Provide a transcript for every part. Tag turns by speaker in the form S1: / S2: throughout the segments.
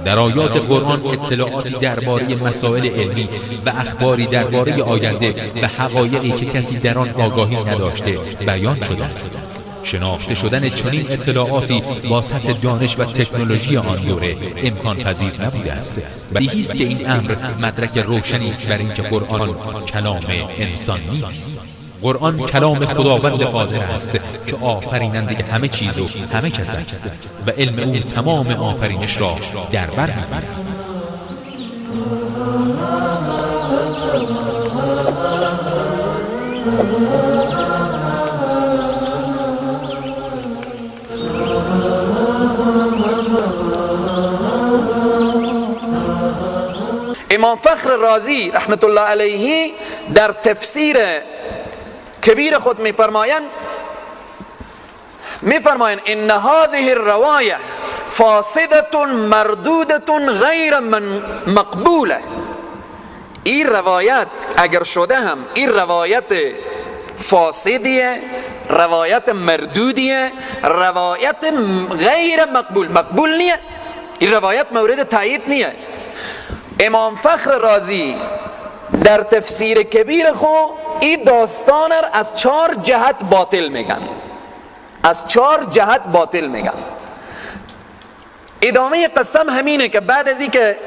S1: در آیات قرآن اطلاعاتی درباره مسائل علمی و اخباری درباره آینده و حقایقی که کسی در آن آگاهی نداشته بیان شده است. شناخته شدن چنین اطلاعاتی با سطح دانش و تکنولوژی آن دوره امکان پذیر نبوده است. بدیهی است که این امر مدرک روشنی است بر اینکه قرآن کلام انسان نیست. قرآن کلام خداوند قادر است که آفریننده همه چیز و همه کس است و علم او تمام آفرینش را در بر می‌گیرد.
S2: امام فخر رازی رحمت الله علیه در تفسیر کبیر خود میفرمایند ان هذه الروایه فاسده مردوده غیر مقبوله. این روایت اگر شده هم این روایت فاسدیه، روایت مردودیه، روایت غیر مقبول، مقبول نیه، این روایت مورد تایید نیه. امام فخر رازی در تفسیر کبیر خو این داستان را از 4 جهت باطل میگن، از 4 جهت باطل میگن. ادامه قسم همینه که بعد از اینکه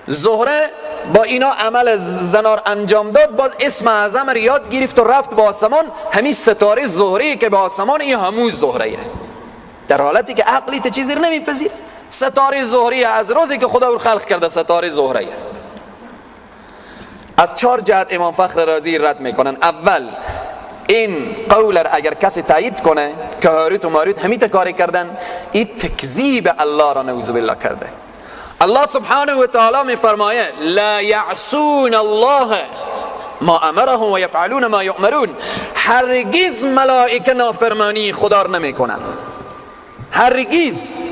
S2: زهره با اینا عمل زنار انجام داد، باز اسم اعظم را یاد گرفت و رفت با آسمان. همین ستاره زهره که به آسمان، این همون زهره، در حالتی که عقلی ته چیزی رو نمیپذیر. ستاره زهره از روزی که خدا او خلق کرده ستاره زهره. از 4 جهت امام فخر رازی رد میکنن. اول، این قول را اگر کسی تایید کنه که هاروت و ماروت همیت کاری کردن، این تکذیب الله را نعوذ بالله کرده. الله سبحانه و تعالی میفرمایه لا یعصون الله ما امرهم و یفعلون ما یؤمرون. هرگز ملائکه نافرمانی خدا را نمیکنن، هرگز.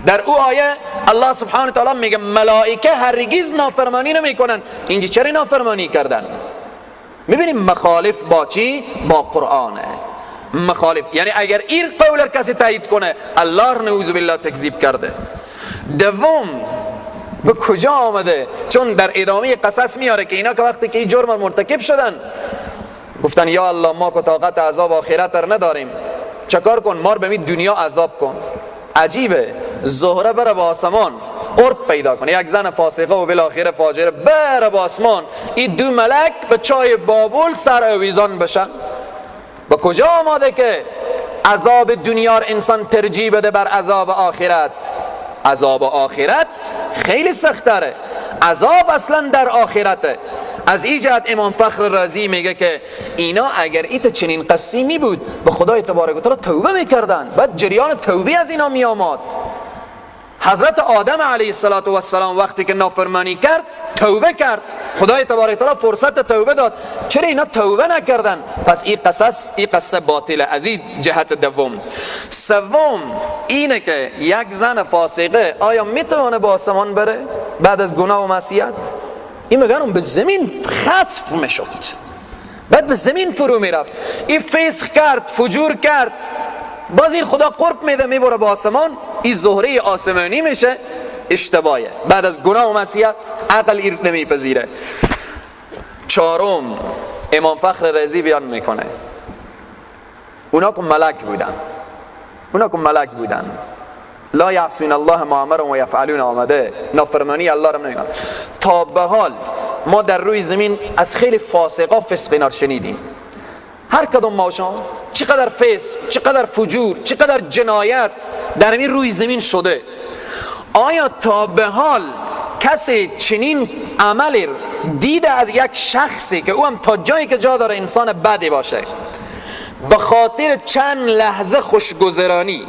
S2: در او آیه الله سبحانه و تعالی میگه ملائکه هرگز نافرمانی نمیکنن. اینجا چرا نافرمانی کردن؟ میبینیم مخالف با چی؟ با قرآنه. مخالف یعنی اگر این قول را کسی تایید کنه، الله را نعوذ بالله تکذیب کرده. دوم، به کجا آمده؟ چون در ادامه قصص میاره که اینا که وقتی که این جرم مرتکب شدن گفتن یا الله ما که طاقت عذاب آخرت را نداریم، چکار کن؟ ما رو به دنیا عذاب کن. عجیبه، زهره بره به آسمان قرب پیدا کنه، یک زن فاسقه و بالاخره فاجره بره به آسمان، این دو ملک به چای بابل سر اویزان بشن. به کجا آماده که عذاب دنیا انسان ترجیح بده بر عذاب آخرت؟ عذاب آخرت خیلی سخت‌تره، عذاب اصلا در آخرته. از این جهت امام فخر رازی میگه که اینا اگر ایت چنین قصی می بود به خدای تبارک و تعالی توبه میکردن، بعد جریان توبه از اینا میآمد. حضرت آدم علیه السلام وقتی که نافرمانی کرد توبه کرد، خدای تبارک و تعالی فرصت توبه داد. چرا اینا توبه نکردن؟ پس این قصص، این قصه باطله از این جهت. دوم، سوم اینه که یک زن فاسقه آیا میتونه به آسمان بره بعد از گناه و معصیت؟ این مگر اون به زمین خسف میشد، بعد به زمین فرو میرفت. این فسق کرد، فجور کرد، باز این خدا قرب میده میبره به آسمان، این زهره آسمانی میشه. اشتباهه، بعد از گناه و معصیت عقل این نمیپذیره. چهارم، امام فخر رازی بیان میکنه اونا که ملک بودن، اونا که ملک بودن، لا یعصون الله ما امرهم و یفعلون آمده، نافرمانی الله را نمیکنن. تا به حال ما در روی زمین از خیلی فاسقا فسق شنیدیم، هر کدوم ما شما چقدر فسق، چقدر فجور، چقدر جنایت در این روی زمین شده. آیا تا به حال کسی چنین عملی دیده از یک شخصی که او هم تا جایی که جا داره انسان بدی باشه، به خاطر چند لحظه خوشگذرانی،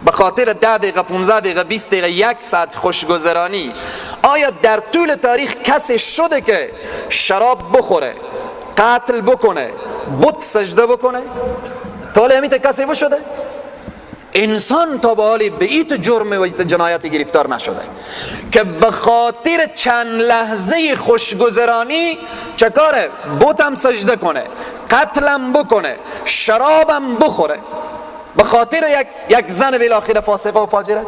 S2: به خاطر 10 دقیقه، 15 دقیقه، 20 دقیقه، یک ساعت خوشگذرانی، آیا در طول تاریخ کسی شده که شراب بخوره، قتل بکنه، بت سجده بکنه؟ تا حالا همین کسی بشده؟ انسان تا به حالی به ایت جرم و جنایت گرفتار نشده که به خاطر چند لحظه خوشگذرانی چکاره؟ بتم سجده کنه، قتلم بکنه، شرابم بخوره به خاطر یک زن بالاخره فاسقه و فاجره؟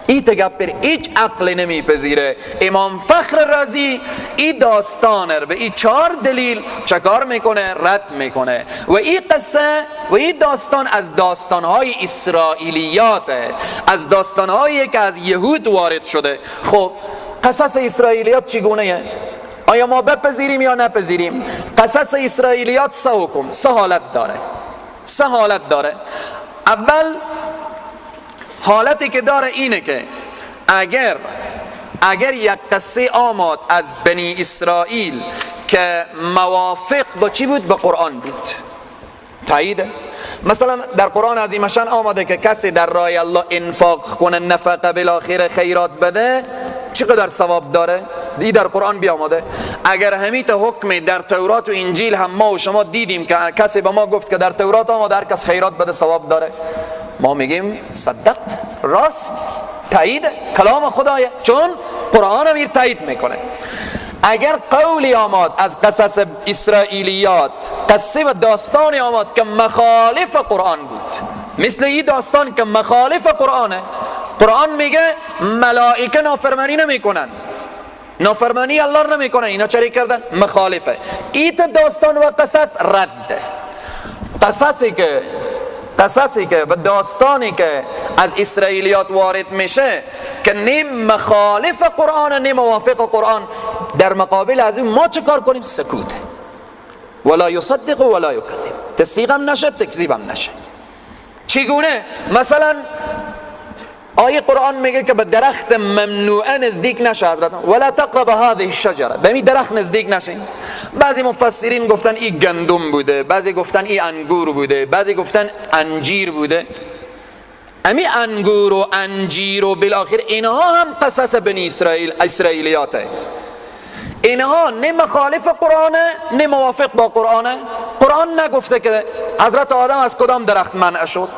S2: ای تگپر هیچ عقل نمیپذیره. امام فخر رازی ای داستان رو به ای 4 دلیل چکار میکنه؟ رد میکنه. و ای قصه و ای داستان از داستانهای اسرائیلیاته، از داستانهایی که از یهود وارد شده. خب قصص اسرائیلیات چگونه؟ آیا ما بپذیریم یا نپذیریم؟ قصص اسرائیلیات سه حکم، سه حالت داره، سه حالت داره. اول حالتی که داره اینه که اگر یک قصه آمد از بنی اسرائیل که موافق با چی بود؟ با قرآن بود، تاییده. مثلا در قرآن عظیمشان آمده که کسی در راه الله انفاق کنه، نفقه بالاخره خیرات بده، چقدر ثواب داره؟ ای در قرآن بیامده. اگر همیت حکم در تورات و انجیل هم ما و شما دیدیم که کسی به ما گفت که در تورات آمده هر کس خیرات بده ثواب داره، ما میگیم صدقت، راست، تایید کلام خدایه، چون قرآن هم تایید میکنه. اگر قولی آمد از قصص اسرائیلیات، قصه و داستانی آمد که مخالف قرآن بود، مثل این داستان که مخالف قرآنه، قرآن میگه ملائکه نافرمانی نمیکنن، نافرمانی الله رو نمیکنن، اینا چرا کردن؟ مخالفه. ایت داستان و قصص رد. قصصی که و داستانی که از اسرائیلیات وارد میشه که نیم مخالف قرآن نیم موافق قرآن، در مقابل از این ما چه کار کنیم؟ سکوت، ولا یصدق ولا یکذب، تصدیق هم نشه تکذیب هم نشه. چگونه؟ مثلا آیه قرآن میگه که به درخت ممنوعه نزدیک نشه حضرت، ولا تقرب هذه الشجره، به این درخت نزدیک نشه. بعضی مفسرین گفتن این گندم بوده، بعضی گفتن این انگور بوده، بعضی گفتن انجیر بوده. امی انگور و انجیر و بالاخره اینها هم قصص بنی اسرائیل، اسرائیلیاته. اینها نه مخالف قرآنه نه موافق با قرآنه. قرآن نگفته که حضرت آدم از کدام درخت منع شد،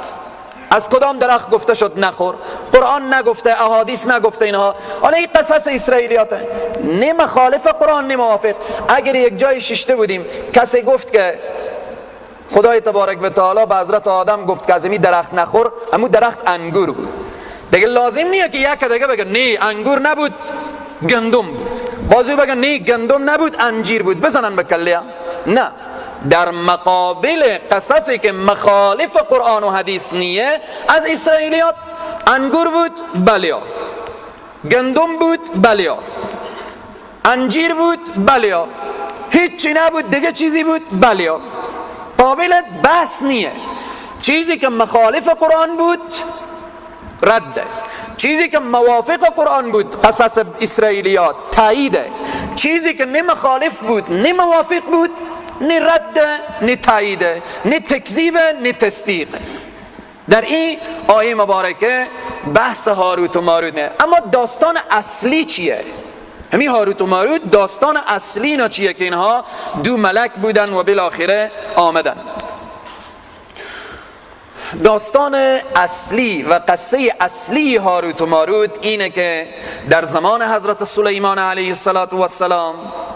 S2: از کدام درخت گفته شد نخور، قرآن نگفته، احادیث نگفته اینها. حالا این قصص اسرائیلیاته، نه مخالف قرآن نه موافق. اگر یک جای ششته بودیم کسی گفت که خدای تبارک و تعالی به حضرت آدم گفت که از این درخت نخور، اما درخت انگور بود، دیگه لازم نیه که یک دیگه بگه نه انگور نبود گندم بود، بازی بگه نه گندم نبود انجیر بود، بزنن به کلیه. نه، در مقابل قصصی که مخالف قرآن و حدیث نیه از اسرائیلیات، انگور بود بلیا، گندم بود بلیا، انجیر بود بلیا، هیچی نبود دیگه چیزی بود بلیا، قابل بحث نیه. چیزی که مخالف قرآن بود رده، چیزی که موافق قرآن بود قصص اسرائیلیات تاییده، چیزی که نه مخالف بود نه موافق بود نه رد نه تاییده نه تکذیب نه تصدیق. در این آیه مبارکه بحث هاروت و ماروت نه. اما داستان اصلی چیه؟ همین هاروت و ماروت داستان اصلی اینا چیه که اینها دو ملک بودن و بالاخره آمدن؟ داستان اصلی و قصه اصلی هاروت و ماروت اینه که در زمان حضرت سلیمان علیه السلام،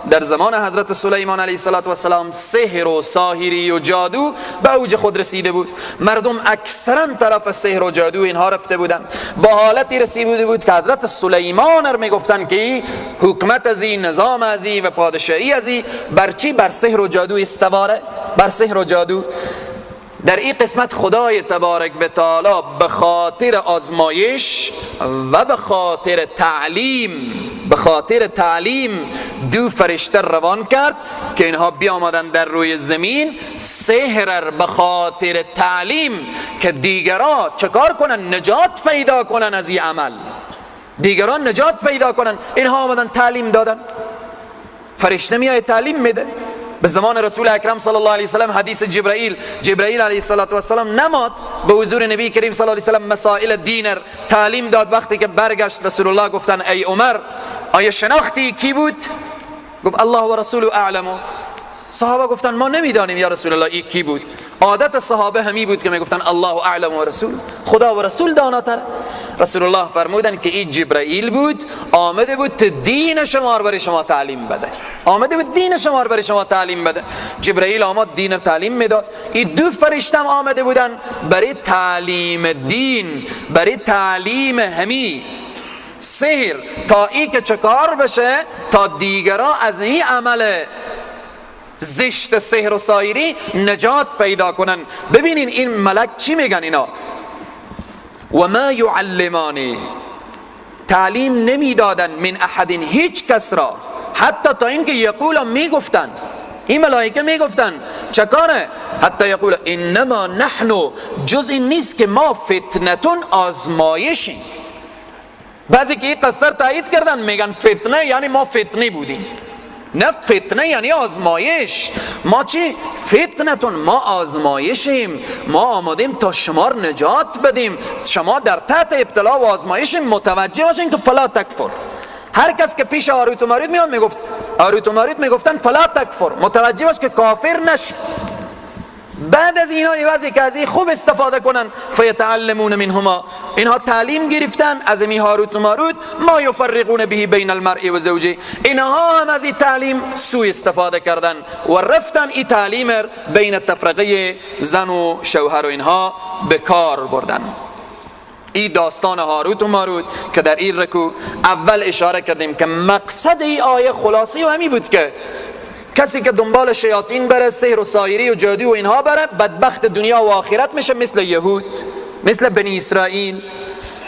S2: در زمان حضرت سلیمان علیه السلام سحر و ساحری و جادو به اوج خود رسیده بود. مردم اکثرا طرف سحر و جادو اینها رفته بودن. با حالتی رسیده بود که حضرت سلیمان را میگفتن که حکومت از این، نظام از این و پادشاهی از این بر چی؟ بر سحر و جادو استواره، بر سحر و جادو. در این قسمت خدای تبارک و تعالی به خاطر آزمایش و به خاطر تعلیم، به خاطر تعلیم دو فرشته روان کرد که اینها بیامدن در روی زمین سحر به خاطر تعلیم که دیگران چکار کنن؟ نجات پیدا کنن از این عمل، دیگران نجات پیدا کنن. اینها آمدن تعلیم دادن. فرشته میای تعلیم میده. به زمان رسول اکرم صلی الله علیه وسلم حدیث جبرائیل، جبرائیل علیه السلام نماد به حضور نبی کریم صلی الله علیه وسلم مسائل دین تعلیم داد. وقتی که برگشت رسول الله گفتن ای عمر آیا شناختی کی بود؟ گفت الله و رسوله اعلم. صحابه گفتن ما نمیدانیم یا رسول الله ای کی بود. عادت صحابه همی بود که میگفتن الله اعلم و رسول، خدا و رسول داناتر. رسول الله فرمودن که این جبرائیل بود، آمده بود دین شما رو برای شما تعلیم بده، آمده بود دین شما رو برای شما تعلیم بده. جبرائیل آمد دین تعلیم میداد. این دو فرشته آمده بودن برای تعلیم دین، برای تعلیم همی سحر، تا ای که چکار بشه، تا دیگران از این عمل زشت سحر و سایری نجات پیدا کنن. ببینین این ملک چی میگن اینا؟ و ما یعلمانی، تعلیم نمیدادن من احد، هیچ کس را، حتی تا اینکه یقول میگفتن، این ملائکه میگفتن چکاره؟ حتی یقول انما نحن، جز این نیست که ما فتنتون، آزمایشیم. بعضی که این قصه تایید کردن میگن فتنه یعنی ما فتنه بودیم. نه، فتنه یعنی آزمایش. ما چی؟ فتنتون، ما آزمایشیم، ما آمادیم تا شما رو نجات بدیم، شما در تحت ابتلا و آزمایشیم، متوجه باشین که فلا تکفر. هر کس که پیش هاروت و ماروت میاد میگفت، هاروت و ماروت میگفتن فلا تکفر، متوجه باش که کافر نشی. بعد از اینا عوضی که از این خوب استفاده کنن، فیتعلمون منهما، اینها تعلیم گرفتن از این هاروت و ماروت، ما یفرقون به بین المرء و زوجه، اینها هم از این تعلیم سوء استفاده کردن و رفتن این تعلیم بین تفرقه زن و شوهر و اینها به کار بردن. این داستان هاروت و ماروت که در این رکوع اول اشاره کردیم که مقصد این آیه خلاصی و همی بود که کسی که دنبال شیاطین بره، سحر و سایری و جادو و اینها بره، بدبخت دنیا و آخرت میشه، مثل یهود، مثل بنی اسرائیل.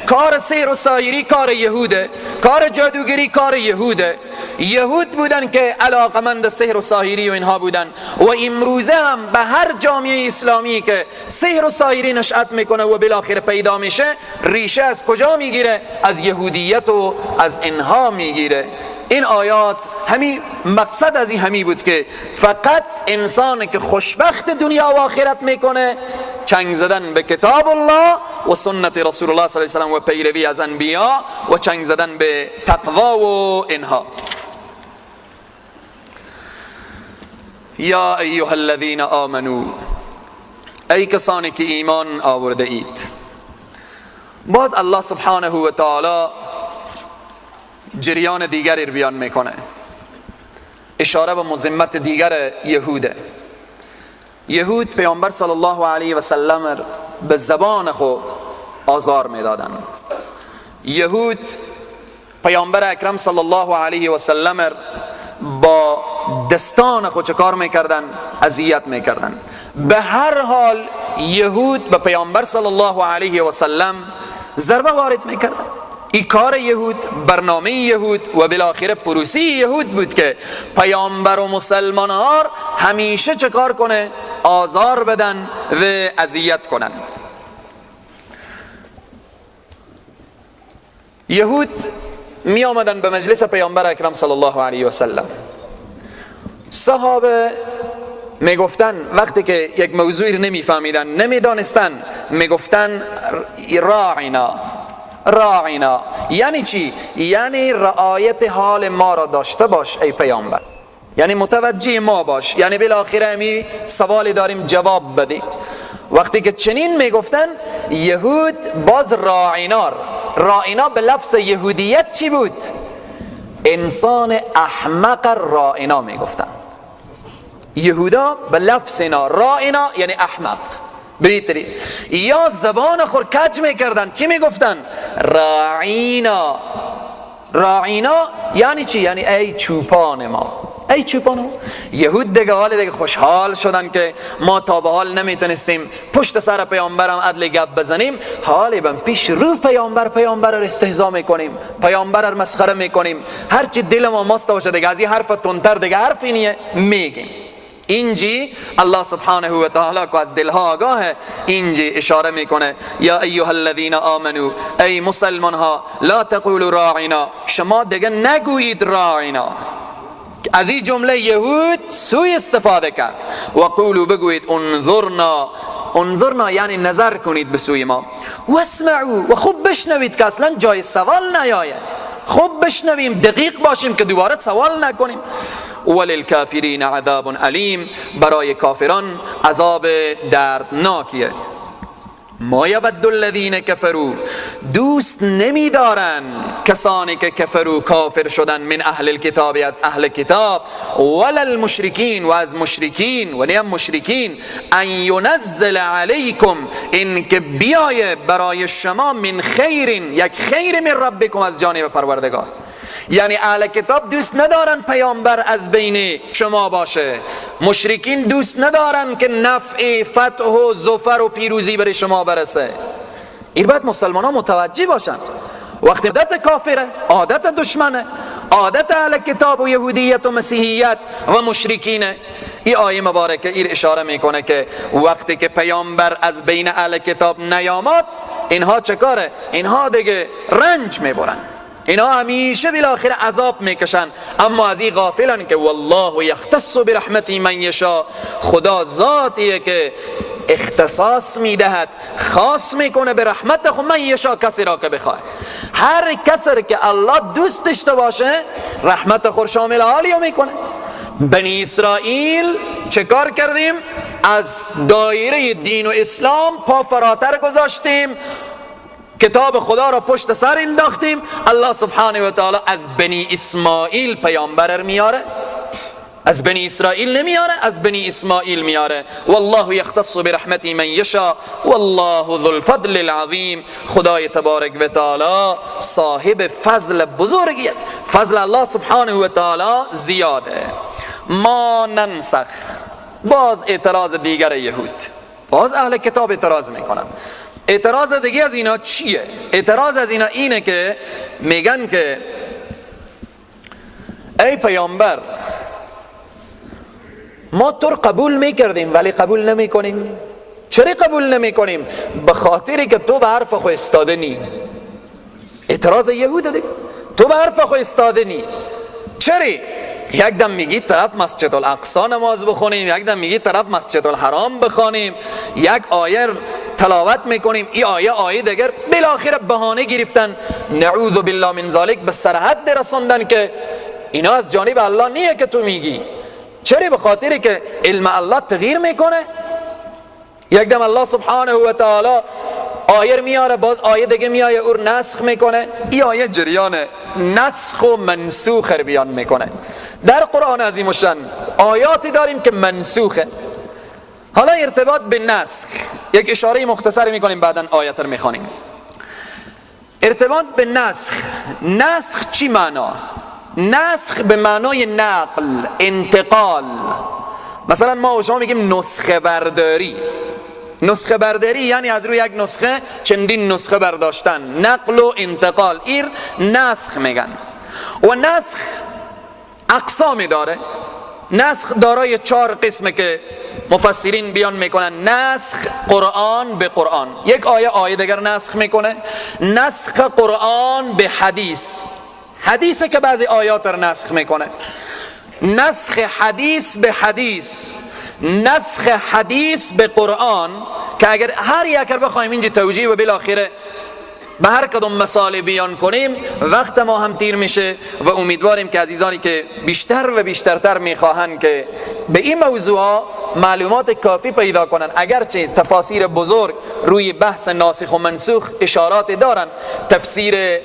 S2: کار سحر و سایری کار یهوده، کار جادوگری کار یهوده. یهود بودن که علاقمند سحر و سایری و اینها بودن و امروزه هم به هر جامعه اسلامی که سحر و سایری نشأت میکنه و بالاخره پیدا میشه، ریشه از کجا میگیره؟ از یهودیت و از اینها میگیره. این آیات همی مقصد از این همی بود که فقط انسان که خوشبخت دنیا و آخرت میکنه، چنگ زدن به کتاب الله و سنت رسول الله صلی الله علیه و سلم و پیروی از انبیا و چنگ زدن به تقوا و اینها. یا ایها الذین آمنو، ای کسانی که ایمان آورده اید. باز الله سبحانه و تعالی جریان دیگری رو بیان میکنه، اشاره به مذمت دیگر یهوده. یهود پیامبر صلی الله علیه و سلم به زبان خود آزار میدادن. یهود پیامبر اکرم صلی الله علیه و سلم با دستان خود چه کار میکردن؟ اذیت میکردن. به هر حال یهود به پیامبر صلی الله علیه و سلم ضربه وارد میکردن. این کار یهود، برنامه یهود و بالاخره پروسی یهود بود که پیامبر و مسلمان ها همیشه چه کار کنه؟ آزار بدن و اذیت کنن. یهود می آمدن به مجلس پیامبر اکرم صلی الله علیه و سلم. صحابه می گفتن وقتی که یک موضوعی رو نمی فهمیدن، نمی دانستن، می گفتن راعینا. راعینا یعنی چی؟ یعنی رعایت حال ما را داشته باش ای پیامبر، یعنی متوجه ما باش، یعنی بالاخره همی سوالی داریم جواب بدی. وقتی که چنین میگفتن، یهود باز راعینا، راعینا به لفظ یهودیت چی بود؟ انسان احمق راعینا میگفتن. یهودا به لفظ اینا راعینا یعنی احمق. بریتری یا زبان خور کج میکردن، چی میگفتن؟ راعینا. راعینا یعنی چی؟ یعنی ای چوپان ما، ای چوپان ما. یهود دیگه حال دیگه خوشحال شدن که ما تا به حال نمیتونستیم پشت سر پیامبرم عدل گپ بزنیم، حالی بم پیش رو پیامبر، پیامبر رو استهزا میکنیم، پیامبر رو مسخره میکنیم، هرچی دل ما ماست باشه دیگه از این حرف تندتر دیگه حرفی نیه میگیم. اینجی الله سبحانه و تعالی که از دلها آگاهه، اینجی اشاره میکنه یا ایها الذین آمنو، ای مسلمان ها، لا تقولوا راعینا، شما دیگه نگویید راعینا. از این جمله یهود سوء استفاده کرد. و قولوا، بگویید انظرنا، انظرنا یعنی نظر کنید به سوی ما، واسمعوا، و خوب بشنوید که اصلا جای سوال نیاید، خوب بشنویم، دقیق باشیم که دوباره سوال نکنیم. وللکافرین عذاب علیم، برای کافران عذاب دردناکیه. ما یود الذین کفروا، دوست نمیدارن کسانی که کفرو کافر شدن، من اهل الکتاب از اهل کتاب، ولا المشرکین و از مشرکین و نیم مشرکین، ان ینزل علیکم این که بیایه برای شما، من خیر یک خیر من ربکم از جانب پروردگار. یعنی اهل کتاب دوست ندارن پیامبر از بین شما باشه، مشرکین دوست ندارن که نفع فتح و ظفر و پیروزی برای شما برسه. این باید مسلمان ها متوجه باشن. وقتی عادت کافره، عادت دشمنه، عادت اهل کتاب و یهودیت و مسیحیت و مشرکینه، این آیه مبارکه این اشاره میکنه که وقتی که پیامبر از بین اهل کتاب نیامد، اینها چه کاره؟ اینها دیگه رنج میبرن، اینا همیشه بالاخره عذاب میکشن، اما از این غافلن که والله یختص برحمته من یشا، خدا ذاتیه که اختصاص میدهد، خاص میکنه به رحمت خود من یشا، کسی را که بخواه. هر کسی که الله دوست داشته باشه رحمت خود شامل حالی میکنه. بنی اسرائیل چه کار کردیم؟ از دایره دین و اسلام پا فراتر گذاشتیم، کتاب خدا را پشت سر انداختیم. الله سبحانه و تعالی از بنی اسماعیل پیامبر میاره، از بنی اسرائیل نمیاره، از بنی اسماعیل میاره. والله یختص برحمته من یشا والله ذو الفضل العظیم. خدای تبارک و تعالی صاحب فضل بزرگیه، فضل الله سبحانه و تعالی زیاده. ما ننسخ، باز اعتراض دیگر یهود، باز اهل کتاب اعتراض میکنن. اعتراض دیگه از اینا چیه؟ اعتراض از اینا اینه که میگن که ای پیامبر، ما تو رو قبول میکردیم ولی قبول نمیکنیم. چرا قبول نمیکنیم؟ به خاطری که تو به حرف خود استاده نی. اعتراض یهود دیگه، تو به حرف خود استاده نی. چرا؟ یک دم میگی طرف مسجد الاقصا نماز بخونیم، یک دم میگی طرف مسجد الحرام بخوانیم، یک آیه تلاوت میکنیم، این آیه آیه دیگر. بالاخره بهانه گرفتن، نعوذ بالله من ذالک، به سرحد رساندن که اینا از جانب الله نیه که تو میگی. چرا؟ به خاطری که علم الله تغییر میکنه. یک دم الله سبحانه و تعالی آیه میاره، باز آیه دیگه میایه اور نسخ میکنه. این آیه جریان نسخ و منسوخ رو بیان میکنه. در قرآن عظیم الشان آیاتی داریم که منسوخه. حالا ارتباط به نسخ یک اشاره مختصری میکنیم، بعدا آیت رو میخوانیم. ارتباط به نسخ، نسخ چی معنا؟ نسخ به معنای نقل، انتقال. مثلا ما و شما میگیم نسخه برداری. نسخه برداری یعنی از روی یک نسخه چندین نسخه برداشتن، نقل و انتقال، ایر نسخ میگن. و نسخ اقسامی داره. نسخ دارای 4 قسمه که مفسرین بیان میکنن. نسخ قرآن به قرآن، یک آیه آیه دیگر نسخ میکنه. نسخ قرآن به حدیث، حدیثه که بعضی آیات رو نسخ میکنه. نسخ حدیث به حدیث، نسخ حدیث به قرآن، که اگر هر یک بخوایم اینجا توجیه و بالاخره به هر کدوم مسائل بیان کنیم وقت ما هم تیر میشه. و امیدواریم که عزیزانی که بیشتر و بیشترتر میخواهند که به این موضوع معلومات کافی پیدا کنن، اگرچه تفاسیر بزرگ روی بحث ناسخ و منسوخ اشارات دارن، تفسیر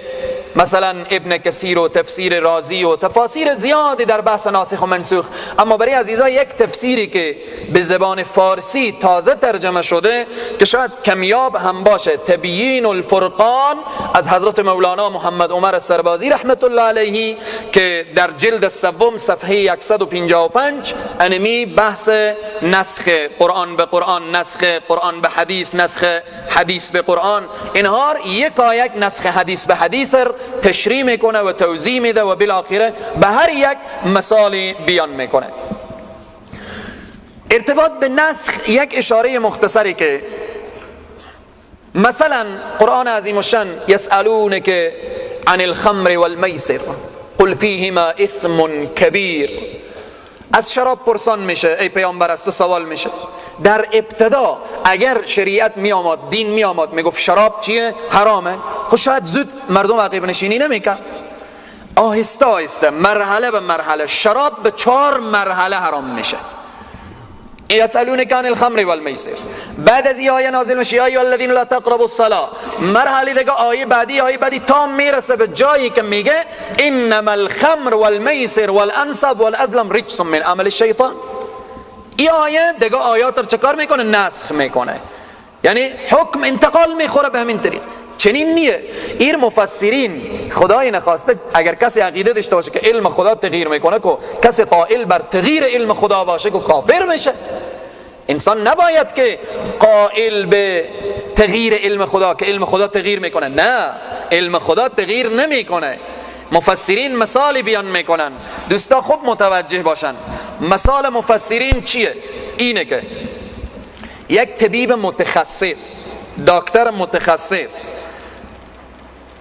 S2: مثلا ابن کثیر و تفسیر رازی و تفاسیر زیادی در بحث ناسخ و منسوخ، اما برای عزیزا یک تفسیری که به زبان فارسی تازه ترجمه شده که شاید کمیاب هم باشه، تبیین الفرقان از حضرت مولانا محمد عمر سربازی رحمت الله علیه، که در جلد سوم صفحه 155 انمی بحث نسخ قرآن به قرآن، نسخ قرآن به حدیث، نسخ حدیث به قرآن، اینها یکایک نسخ حدیث به حدیث تشریح میکنه و توضیح میده و بالاخره به هر یک مثال بیان میکنه. ارتباط به نسخ یک اشاره مختصری که مثلا قرآن عظیم الشان یسألونک عن الخمر والمیسر قل فیهما اثم کبیر، از شراب پرسان میشه، ای پیامبر از تو سوال میشه. در ابتدا اگر شریعت می آمد، دین می آمد، میگفت شراب چیه؟ حرامه، خب شاید زود مردم عقب نشینی نمیکرد. آهسته آهسته مرحله به مرحله شراب به 4 مرحله حرام میشه. یسألونک عن الخمر والمیسر. بعد از این آیه نازل میشه یا ایها الذین لا تقربوا الصلاة. مرحله دیگه آیه بعدی، آیه بعدی تا میرسه به جایی که میگه انما الخمر والمیسر والانصاب والازلم رجس من عمل الشیطان. این آیه دیگه آیات رو چکار میکنه؟ نسخ میکنه، یعنی حکم انتقال میخوره به همین طریق. چنین نیه. ایر مفسرین خدای نخواسته اگر کسی عقیده داشته باشه که علم خدا تغییر میکنه، که کسی قائل بر تغییر علم خدا باشه که کافر میشه. انسان نباید که قائل به تغییر علم خدا که علم خدا تغییر میکنه، نه، علم خدا تغییر نمیکنه. مفسرین مثال بیان میکنن، دوستا خوب متوجه باشن. مثال مفسرین چیه؟ اینه که یک طبیب متخصص، دکتر متخصص،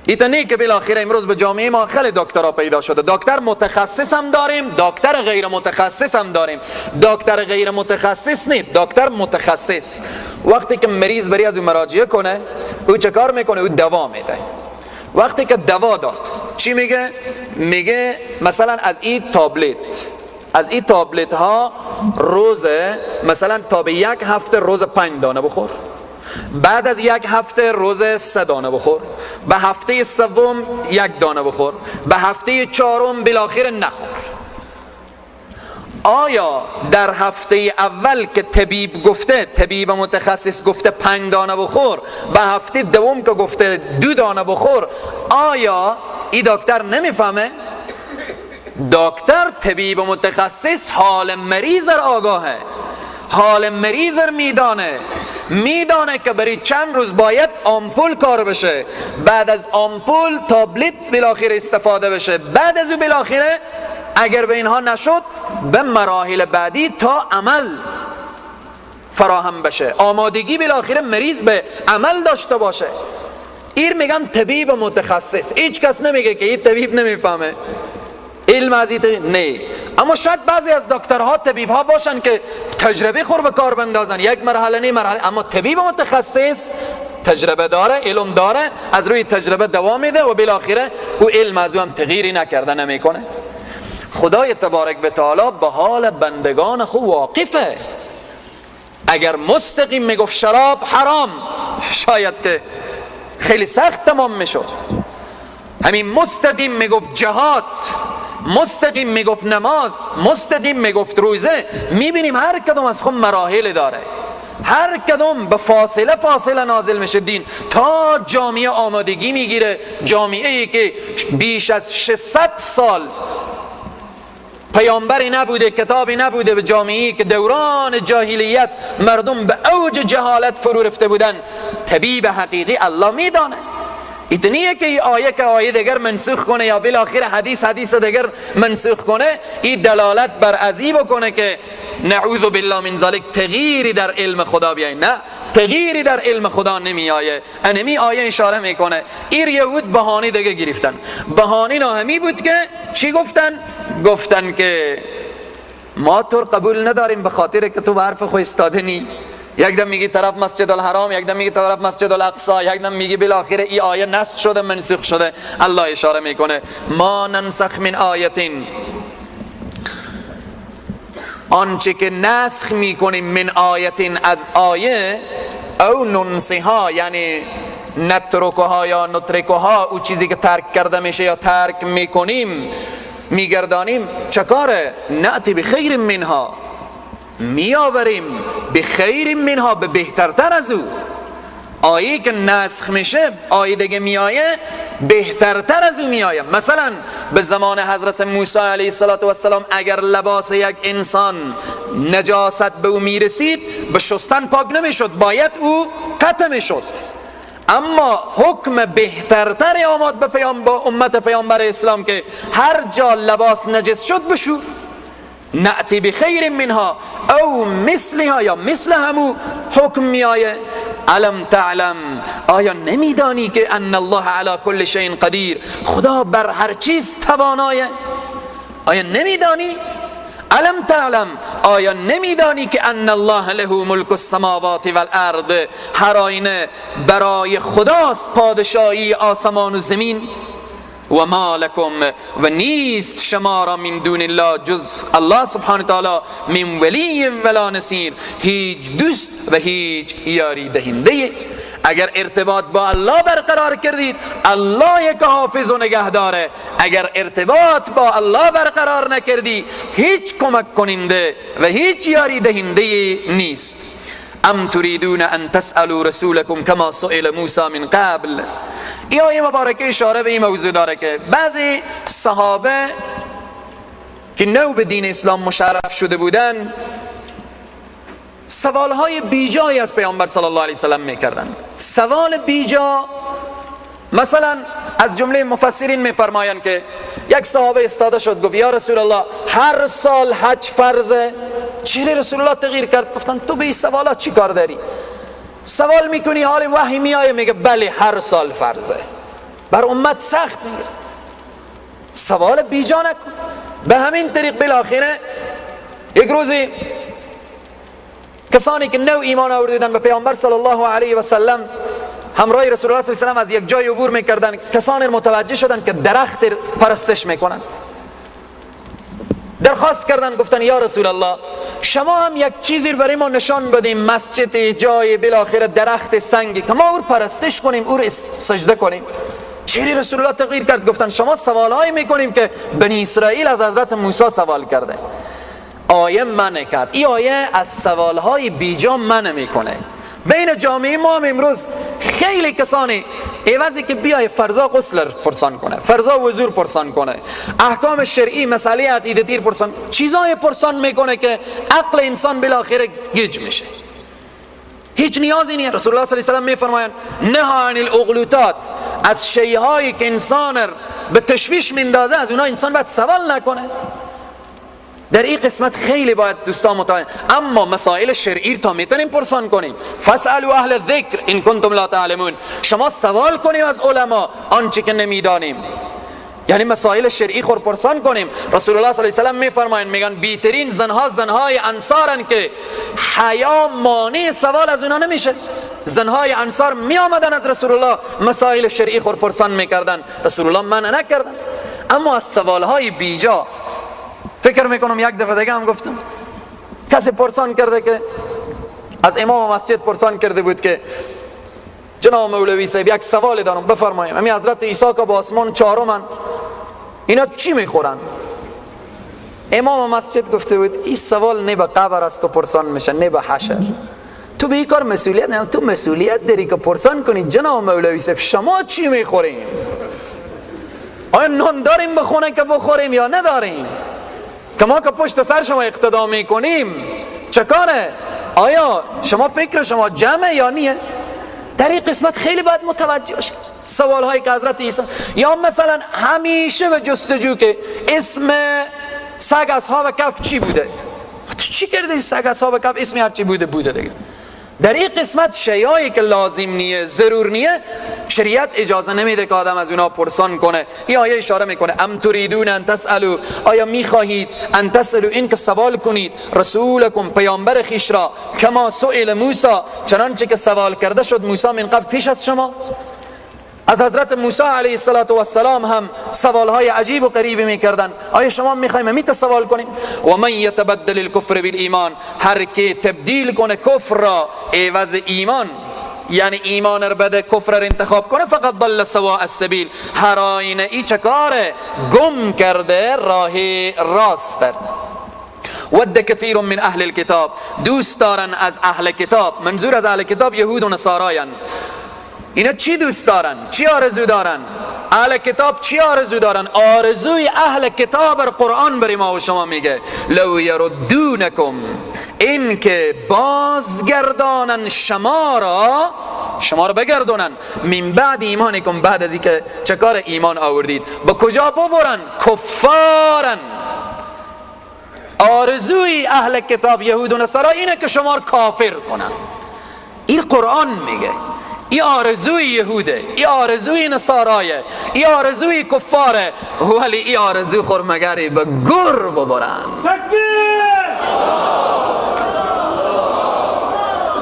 S2: ایتا که بالاخره امروز به جامعه ما خیلی دکترها پیدا شده، دکتر متخصص هم داریم، دکتر غیر متخصص هم داریم. دکتر غیر متخصص نیست، دکتر متخصص. وقتی که مریض بری از او مراجعه کنه، او چه کار میکنه؟ او دوا میده. وقتی که دوا داد چی میگه؟ میگه مثلا از این تابلت، از این تابلت ها روز مثلا تا به یک هفته روز 5 دانه بخور، بعد از یک هفته روز 3 دانه بخور، به هفته سوم 1 دانه بخور، به هفته چهارم بالاخره نخور. آیا در هفته اول که طبیب گفته، طبیب متخصص گفته 5 دانه بخور، به هفته دوم که گفته 2 دانه بخور، آیا این دکتر نمیفهمه؟ دکتر طبیب متخصص حال مریض را آگاهه، حال مریض را میدانه، میدانه که برای چند روز باید آمپول کار بشه، بعد از آمپول تابلت بالاخره استفاده بشه، بعد از او بالاخره اگر به اینها نشد به مراحل بعدی تا عمل فراهم بشه، آمادگی بالاخره مریض به عمل داشته باشه. ایر میگن طبیب متخصص. هیچ کس نمیگه که این طبیب نمیفهمه علم از این، نه. اما شاید بعضی از دکترها طبیبها باشن که تجربه خور به کار بندازن، یک مرحله نه مرحله، اما طبیب متخصص تجربه داره، علم داره، از روی تجربه دوام میده و بالاخره او علم از او هم تغییری نکرده نمیکنه. خدای تبارک و تعالی به حال بندگان خو واقفه. اگر مستقیم میگفت شراب حرام، شاید که خیلی سخت تمام میشد. همین مستقیم میگفت جهاد، مستقیم میگفت نماز، مستقیم میگفت روزه. میبینیم هر کدوم از خود مراحل داره، هر کدوم به فاصله فاصله نازل میشه دین تا جامعه آمادگی میگیره. جامعه ای که بیش از 600 سال پیامبری نبوده، کتابی نبوده، به جامعه‌ای که دوران جاهلیت مردم به اوج جهالت فرو رفته بودن، طبیب حقیقی الله میدانه. ایتنیه که این آیه که آیه دیگر منسوخ کنه یا بالاخره حدیث دیگر منسوخ کنه، این دلالت بر ازی بکنه که نعوذ بالله من ذلک تغییری در علم خدا بیای. نه، تغییری در علم خدا نمی آیه. انمی آیه اشاره میکنه. ایر یهود بهانه دیگه گرفتن. بهانه ناهمی بود که چی گفتن؟ گفتن که ما تو قبول نداریم به خاطر که تو به حرف خو استاده نی. یک دم میگی طرف مسجد الحرام، یک دم میگی طرف مسجد الاقصی، یک دم میگی بالاخره ای آیه نسخ شده منسوخ شده. الله اشاره میکنه ما ننسخ من آیتین، آنچه که نسخ میکنیم من آیتین از آیه، او ننسها یعنی نترکها یا نترکها، او چیزی که ترک کرده میشه یا ترک میکنیم میگردانیم، چکاره؟ نأتی بخیر منها، میآوریم به خیر منها، به بهترتر از او. آیه که نسخ میشه آیه دیگه میآیه بهترتر از او میآیه. مثلا به زمان حضرت موسی علیه السلام اگر لباس یک انسان نجاست به او میرسید به شستن پاک نمیشد، باید او قطع میشد. اما حکم بهترتر آمد به با امت پیامبر اسلام که هر جا لباس نجس شد بشو، نأتی بخیر منها او مثلها یا مثل همو حکم میآیه. الم تعلم، آیا نمیدانی که ان الله علی کل شیء قدیر، خدا بر هر چیز توانایه؟ آیا نمیدانی؟ الم تعلم، آیا نمیدانی که ان الله له ملک السماوات والارض، هر آینه برای خداست پادشاهی آسمان و زمین. و ما لکم، و نیست شما را من دون الله جز الله سبحانه تعالی، من ولی ولا نصیر، هیچ دوست و هیچ یاری دهنده. اگر ارتباط با الله برقرار کردید، الله یک حافظ و نگه داره. اگر ارتباط با الله برقرار نکردی، هیچ کمک کننده و هیچ یاری دهنده نیست. ام تريدون ان تسألوا رسولكم كما سئل موسى من قبل. این آیه مبارکه اشاره به این موضوع داره که بعضی صحابه که نو به دین اسلام مشرف شده بودن، سوالهای بیجایی از پیامبر صلی الله علیه وسلم میکردن. سوال بیجا، مثلا از جمله مفسرین میفرمایند که یک صحابه استاده شد گفت یا رسول الله هر سال حج فرضه، چرا رسول الله تغییر کرد؟ گفتن تو به این سوالات چی کار داری؟ سوال میکنی حال وحی میایه، میگه بله هر سال فرضه. بر امت سخت میگه، سوال بیجا نکن. به همین طریق بالاخره یک روزی کسانی که نو ایمان آوردن به پیامبر صلی الله علیه و سلم همراه رسول الله صلی الله علیه و سلم از یک جای عبور میکردن، کسانی متوجه شدن که درخت پرستش میکنن. درخواست کردن، گفتن یا رسول الله شما هم یک چیزی برای ما نشان بدیم، مسجد، جای، بالاخره درخت، سنگی که ما او پرستش کنیم، او سجده کنیم. چرا رسول الله تغییر کرد؟ گفتن شما سوالهایی میکنیم که بنی اسرائیل از حضرت موسی سوال کرده. آیه منع کرد. این آیه از سوالهای بیجا منع میکنه. بین جامعه ما هم امروز خیلی کسانی عوضی که بیای فرضا غسل پرسان کنه، فرضا وضو پرسان کنه، احکام شرعی، مسئله عقیدتی پرسان، چیزای پرسان میکنه که عقل انسان بالاخره گیج میشه. هیچ نیازی نیست. رسول الله صلی الله علیه و سلم میفرمایند نه عن الاغلوطات، از شیءهایی که انسان به تشویش میندازه از اونها انسان باید سوال نکنه. در این قسمت خیلی باید دوستان متوجه. اما مسائل شرعی تا میتونیم پرسان کنیم. فاسالوا اهل الذکر ان کنتم لا تعلمون، شما سوال کنیم از علما آنچه که نمیدانیم، یعنی مسائل شرعی خور پرسان کنیم. رسول الله صلی الله علیه و سلم میفرمایند، میگن بیترین زنها زنهای انصارن که حیا مانع سوال از اونها نمیشه. زنهای انصار می آمدن از رسول الله مسائل شرعی خور پرسان میکردن، رسول الله منع نکردن. اما از سوالهای بیجا، فکر میکنم یک دفعه دیگه هم گفتم، کسی پرسان کرده که از امام مسجد پرسان کرده بود که جناب مولوی صاحب یک سوال دارم، بفرماییم. همین حضرت عیسی که با آسمان چهارمن، اینا چی میخورن؟ امام مسجد گفته بود این سوال نه به قبر است و پرسان میشه، نه به حشر. تو به این کار مسئولیت نه، تو مسئولیت داری که پرسان کنی جناب مولوی صاحب شما چی میخوریم؟ آیا نان داریم بخونه که بخوریم یا نداریم؟ که ما که پشت سر شما اقتدا میکنیم چه کاره؟ آیا شما فکر شما جمع یا نیه؟ در این قسمت خیلی باید متوجه باشید. سوال هایی که حضرت عیسی، یا مثلا همیشه به جستجو که اسم سگ اصحاب کف چی بوده؟ تو چی کرده سگ اصحاب کف اسمی هر چی بوده بوده دیگه. در این قسمت شیایی که لازم نیه، ضرور نیه، شریعت اجازه نمیده که آدم از اونا پرسان کنه. این آیه اشاره میکنه ام تریدون ان تسالو، آیا میخواهید ان تسالو، این که سوال کنید رسولکم پیامبر خیش را، کما سئل موسی، چنانچه که سوال کرده شد موسی من قبل پیش از شما. از حضرت موسی علیه السلام هم سوالهای عجیب و غریبی میکردن. آیا شما میخوایم میت سوال کنیم؟ و من یتبدل الکفر بالایمان، هر که تبدیل کنه کفر را عوض ایمان، یعنی ایمان را بده کفر را انتخاب کنه، فقط ضل سواء السبیل، هر آینه ای چه کاره؟ گم کرده راه راست. ود کثیر من اهل الکتاب، دوست دارن از اهل کتاب، منظور از اهل کتاب یهود و نصارایان. اینا چی دوست دارن؟ چی آرزو دارن؟ اهل کتاب چی آرزو دارن؟ آرزوی اهل کتاب قرآن بری ما و شما میگه لو یردونکم، این که بازگردانن شما را، شما را بگردونن من بعد ایمانکم، بعد از اینکه چه کار ایمان آوردید، به کجا ببرن؟ کفارن. آرزوی اهل کتاب یهود و نصارا اینه که شما را کافر کنن. این قرآن میگه ای آرزوی یهوده، ای آرزوی نصارایه، ای آرزوی کفاره، ولی ای آرزو خورمگری به گر ببرن.
S3: تکبیر!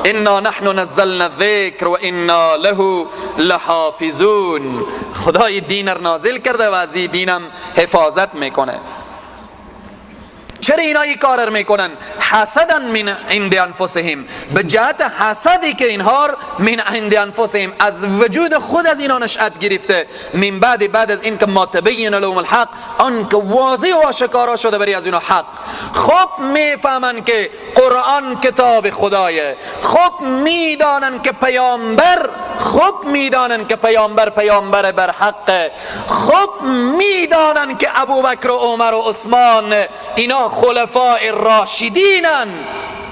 S2: انا نحن نزلنا الذکر و انا له لحافظون. خدای دین را نازل کرده و از این دینم حفاظت میکنه. چرا اینا این کار میکنن؟ حسدا من عند انفسهم، به جهت حسدی که اینها من عند انفسهم، از وجود خود از اینا نشأت گرفته، من بعد از این که ما تبین لهم الحق، آن که واضح و آشکارا شده بری از اینا حق. خب میفهمن که قرآن کتاب خدایه، خب میدانن که پیامبر، خب میدانن که پیامبر پیامبر بر حقه، خب میدانن که ابوبکر و عمر و عثمان اینا خلفاء راشدینن،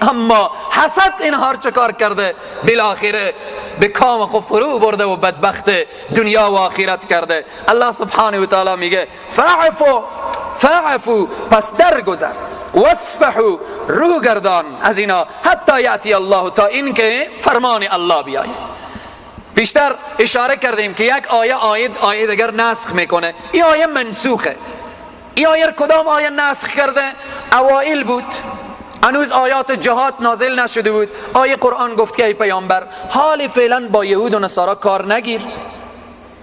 S2: اما حسد اینها چه کار کرده؟ بالاخره به کام خود فرو برده و بدبخت دنیا و آخرت کرده. الله سبحانه و تعالی میگه فعفو، فعفو، پس درگذر، واصفحوا، رو گردان از اینا، حتی یأتی الله، تا اینکه فرمان الله بیاید. بیشتر اشاره کردیم که یک آیه آیه دیگر نسخ میکنه. این آیه منسوخه. این آیه کدام آیه نسخ کرده؟ اوائل بود، هنوز آیات جهاد نازل نشده بود. آیه قرآن گفت که ای پیامبر حال فعلا با یهود و نصارا کار نگیر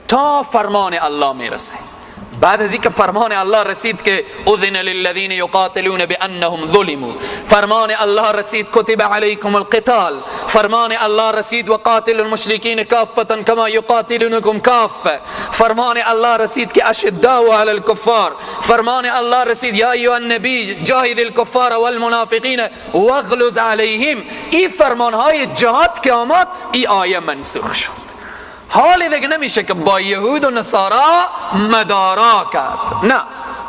S2: تا فرمان الله میرسه. بعد از اینکه فرمان الله رسید که اذن للذین یقاتلون بانهم ظلموا، فرمان الله رسید کتب علیکم القتال، فرمان الله رسید وقاتل المشرکین کافة کما یقاتلونکم کافة، فرمان الله رسید که اشداء علی الکفار، فرمان الله رسید یا ایها النبی جاهد الکفار والمنافقین واغلظ علیهم. این فرمان های جهاد که آمد، این آیه منسوخ شد. حال دیگه نمیشه که با یهود و نصارا مدارا کرد، نه،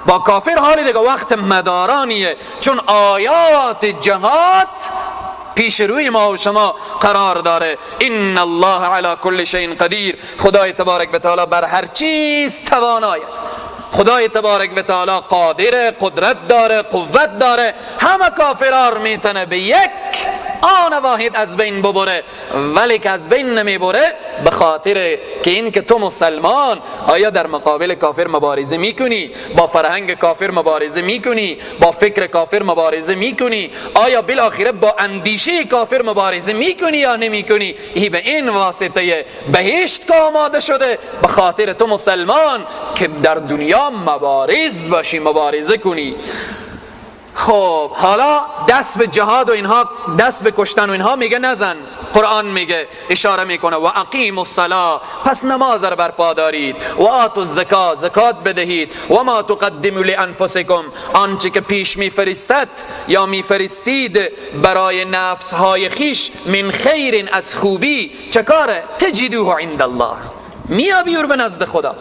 S2: با کافر حال دیگه وقت مدارانیه، چون آیات جهاد پیش روی ما و شما قرار داره. ان الله علی کل شیء قدیر، خدای تبارک و تعالی بر هر چیز توانایه، خدای تبارک و تعالی قادر، قدرت داره، قوت داره، همه کافرار میتونه به یک آن واحد از بین ببره، ولی که از بین نمیبره به خاطر که این که تو مسلمان آیا در مقابل کافر مبارزه میکنی، با فرهنگ کافر مبارزه میکنی، با فکر کافر مبارزه میکنی، آیا بالاخره با اندیشه کافر مبارزه میکنی یا نمیکنی؟ ای به این واسطه بهشت که آماده شده به خاطر تو مسلمان که در دنیا مبارز باشی، مبارزه کنی. خب حالا دست به جهاد و اینها، دست به کشتن و اینها میگه نزن. قرآن میگه، اشاره میکنه و اقیم الصلاة، پس نماز را برپا دارید، و آتوا الزکا، زکات بدهید، و ما تقدموا لانفسکم، آنچه که پیش میفرستد یا میفرستید برای نفس های خیش، من خیر، از خوبی، چه کاره؟ تجدوه عند الله، میابیور به نزد خدا.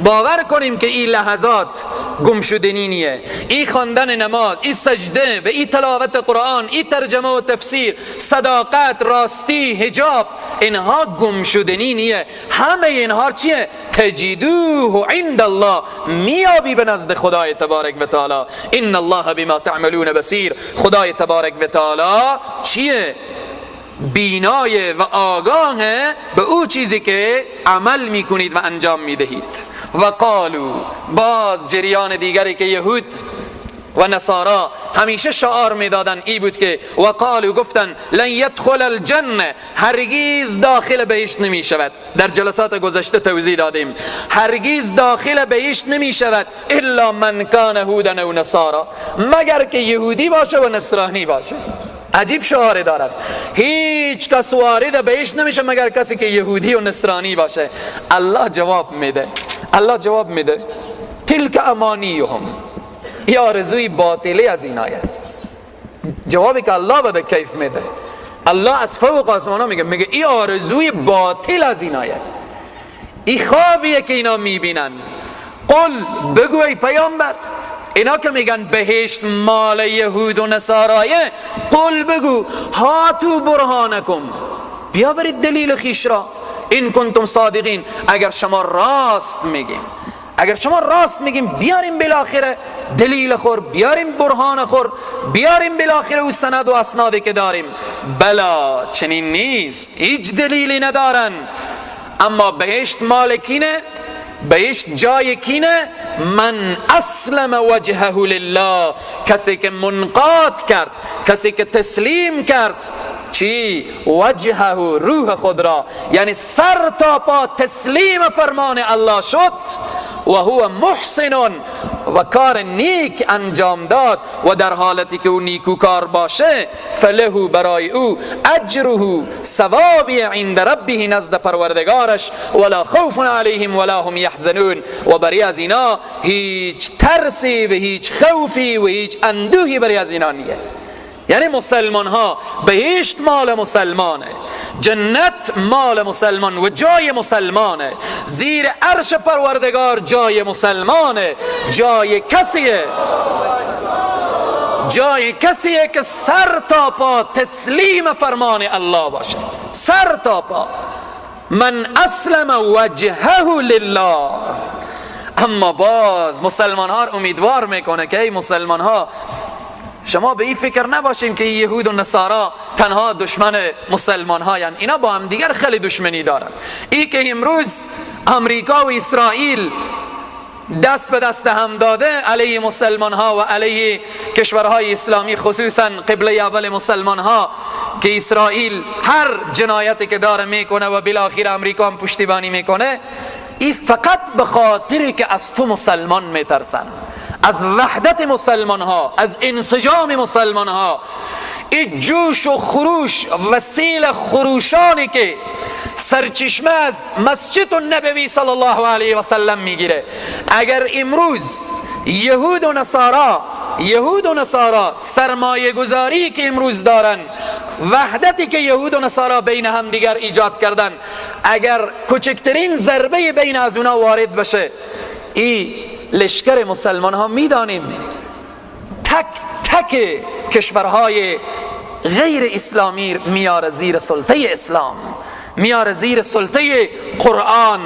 S2: باور کنیم که این لحظات گم شدنی نیه، این خواندن نماز، این سجده و این تلاوت قرآن، این ترجمه و تفسیر، صداقت، راستی، حجاب، اینها گم شدنی نیه. همه اینها چیه؟ تجدوه عند الله، میابی به نزد خدای تبارک و تعالی. ان الله بما تعملون بصیر، خدای تبارک و تعالی چیه؟ بینای و آگاه به او چیزی که عمل میکنید و انجام میدهید. و قالو، باز جریان دیگری که یهود و نصارا همیشه شعار میدادن ای بود که و قالو، گفتن لن یدخل الجنه، هرگیز داخل بهشت نمی شود. در جلسات گذشته توضیح دادیم هرگیز داخل بهشت نمی شود الا من کان هودا او نصارا، مگر که یهودی باشه و نصرانی باشه. عجیب شعار دارن، هیچ کس وارد بهشت نمیشه مگر کسی که یهودی و نصرانی باشه. الله جواب میده، الله جواب میده تلک امانیهم، این آرزوی باطلی از این آیه. جوابی که الله بده کیف میده. الله از فوق آسمان ها میگه، میگه این آرزوی باطل از این آیه، این خوابیه که اینا میبینن. قل، بگو ای پیامبر، اینا که میگن بهشت مال یهود و نصارایه، قل بگو هاتو برهانکم، بیاورید دلیل خیش را، این کنتم صادقین، اگر شما راست میگیم، اگر شما راست میگیم بیاریم بالاخره دلیل خور، بیاریم برهان خور، بیاریم بالاخره او سند و اسنادی که داریم. بلا، چنین نیست، هیچ دلیلی ندارن. اما بهشت مال کینه؟ بهشت جای کینه؟ من اسلم وجهه لله، کسی که منقاد کرد، کسی که تسلیم کرد چی؟ وجهه، روح خود را، یعنی سر تا پا تسلیم فرمان الله شد، و هو محسن، و کار نیک انجام داد، و در حالتی که او نیکوکار باشه، فله، برای او، اجره، ثوابی، عند ربه، نزد پروردگارش، ولا خوف علیهم ولا هم یحزنون، و بری از اینا هیچ ترسی و هیچ خوفی و هیچ اندوهی بری از اینا نیه. یعنی مسلمان ها، بهشت مال مسلمانه، جنت مال مسلمان و جای مسلمانه، زیر عرش پروردگار جای مسلمانه، جای کسیه، جای کسیه که سر تا پا تسلیم فرمان الله باشه، سر تا پا. من اسلم وجهه لله. اما باز مسلمان ها امیدوار میکنه که ای مسلمان ها، شما به این فکر نباشین که یهود و نصارا تنها دشمن مسلمان هاین، اینا با هم دیگر خیلی دشمنی دارن. ای که امروز امریکا و اسرائیل دست به دست هم داده علیه مسلمان ها و علیه کشورهای اسلامی، خصوصا قبله اول مسلمان ها، که اسرائیل هر جنایتی که داره میکنه و بالاخره امریکا هم پشتیبانی میکنه، ای فقط به خاطری که از تو مسلمان میترسن، از وحدت مسلمان ها، از انسجام مسلمان ها. این جوش و خروش و سیل خروشانی که سرچشمه از مسجد النبوی صلی الله علیه و سلم میگیره، اگر امروز یهود و نصارا سرمایه گذاری که امروز دارن، وحدتی که یهود و نصارا بین هم دیگر ایجاد کردن، اگر کوچکترین ضربه بین از اونا وارد بشه، ای لشکر مسلمان ها میدانیم تک تک کشورهای غیر اسلامی میاره زیر سلطه اسلام، میاره زیر سلطه قرآن.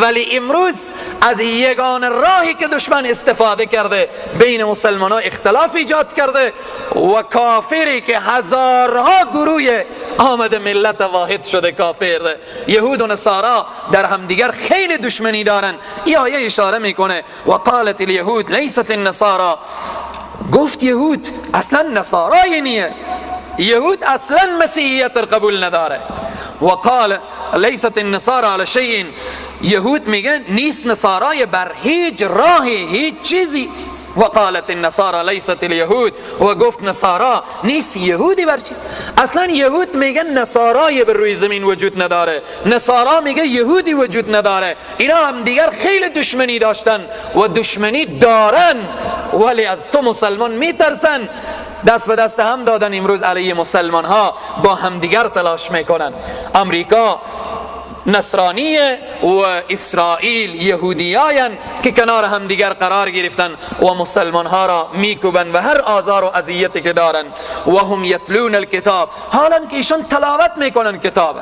S2: ولی امروز از یگان راهی که دشمن استفاده کرده بین مسلمان ها اختلاف ایجاد کرده و کافری که هزارها گروه آمده ملت واحد شده کافر. یهود و نصارا در همدیگر خیلی دشمنی دارن. این آیه اشاره میکنه و قالت الیهود لیست النصارا، گفت یهود اصلا نصارای نیه، یهود اصلا مسیحیت قبول نداره. و قال لیست النصارى على شیء، یهود میگن نیست نصارای بر هیچ راهی، هیچ چیزی. و قالت النصارى لیست الیهود، و گفت نصارا نیست یهودی بر چیز. اصلا یهود میگن نصارای بر روی زمین وجود نداره، نصارا میگه یهودی وجود نداره. اینا هم دیگر خیلی دشمنی داشتن و دشمنی دارن، ولی از تو مسلمان میترسن. دست به دست هم دادن امروز علیه مسلمان ها با همدیگر تلاش میکنن. امریکا نصرانی و اسرائیل یهودیاین که کنار همدیگر قرار گرفتن و مسلمان ها را میکوبن و هر آزار و اذیتی که دارن. و هم یتلون الکتاب، حالا که ایشان تلاوت میکنن کتاب.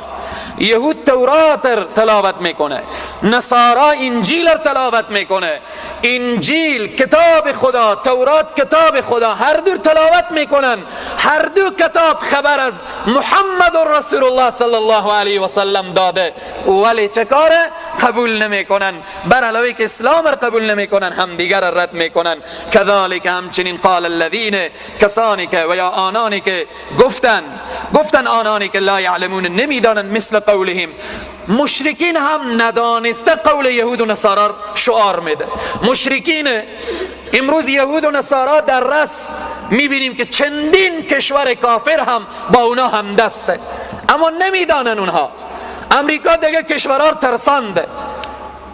S2: یهود تورات تلاوت میکنه، نصارا انجیل تلاوت میکنه. انجیل کتاب خدا، تورات کتاب خدا، هر دو تلاوت میکنن. هر دو کتاب خبر از محمد رسول الله صلی الله علیه و سلم داده، ولی چه کاره؟ قبول نمیکنن. بر علاوه که اسلام را قبول نمیکنن، همدیگر را رد میکنن. کذالک همچنین قال الذین، کسانی که و یا آنانی که گفتن آنانی که لا یعلمون نمیدانن، مثل قولهم. مشرکین هم ندانسته قول یهود و نصارا شعار میده. مشرکین امروز یهود و نصارا در رس میبینیم که چندین کشور کافر هم با اونا هم دسته، اما نمیدانن اونها. امریکا دیگه کشورها ترسانده،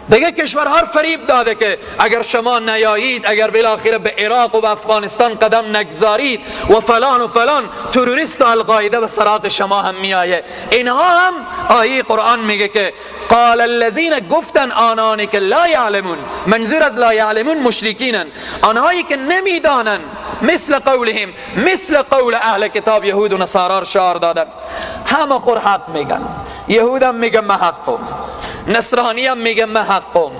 S2: دیگه کشورها فریب داده که اگر شما نیایید، اگر بالاخره به عراق و به افغانستان قدم نگذارید و فلان و فلان، تروریست و القاعده به سراغ شما هم میآیه. اینها هم آیه قرآن میگه که قال الذین، گفتن آنانی که لا یعلمون، منظور از لا یعلمون مشرکینن، آنهایی که نمیدانن، مثل قولهم، مثل قول اهل کتاب یهود و نصارا شعار دادن. همه خور حق میگن، یهودم میگه من حقم، نصرانی هم میگه من حقم،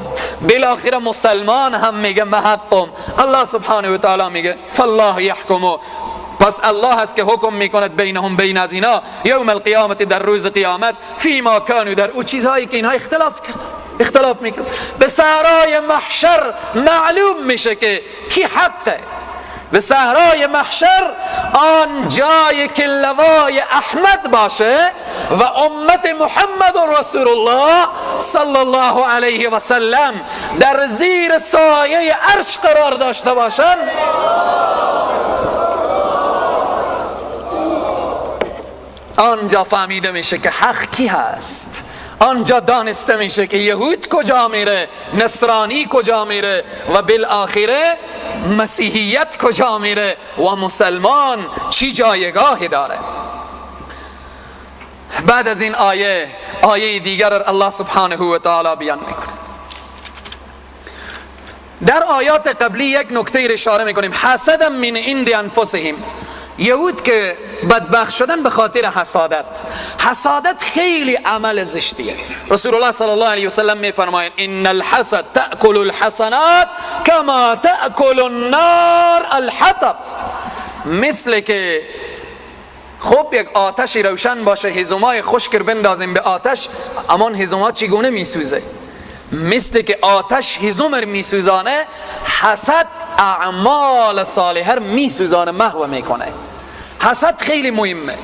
S2: بالاخره مسلمان هم میگه من حقم. الله سبحانه و تعالی میگه فالله یحکم، پس الله هست که حکم میکند بینهم، بین از اینا، یوم القیامت، در روز قیامت، فیما کانوا، در او چیزهایی که اینها اختلاف کردن، اختلاف میکرد. به سرای محشر معلوم میشه که کی حقه، به صحرای محشر، آن جایی که لوای احمد باشه و امت محمد رسول الله صلی الله علیه و سلم در زیر سایه عرش قرار داشته باشن. آنجا فهمیده میشه که حق کی هست، آنجا دانسته میشه که یهود کجا میره، نصرانی کجا میره و بالآخره مسیحیت کجا میره و مسلمان چی جایگاهی داره. بعد از این آیه، آیه دیگر الله سبحانه و تعالی بیان میکنه. در آیات قبلی یک نکته را اشاره میکنیم، حسدا من عند انفسهم. یهود که بدبخت شدن به خاطر حسادت. حسادت خیلی عمل زشتیه. رسول الله صلی الله علیه وسلم میفرمایند ان الحسد تأکل الحسنات کما تأکل النار الحطب. مثل که خب یک آتشی روشن باشه، هیزمای خشک رو بندازیم به آتش، امان هیزم‌ها چگونه میسوزه؟ مثل که آتش هیزم رو میسوزانه، حسد اعمال صالحه رو میسوزانه، محو میکنه. حسد خیلی مهمه،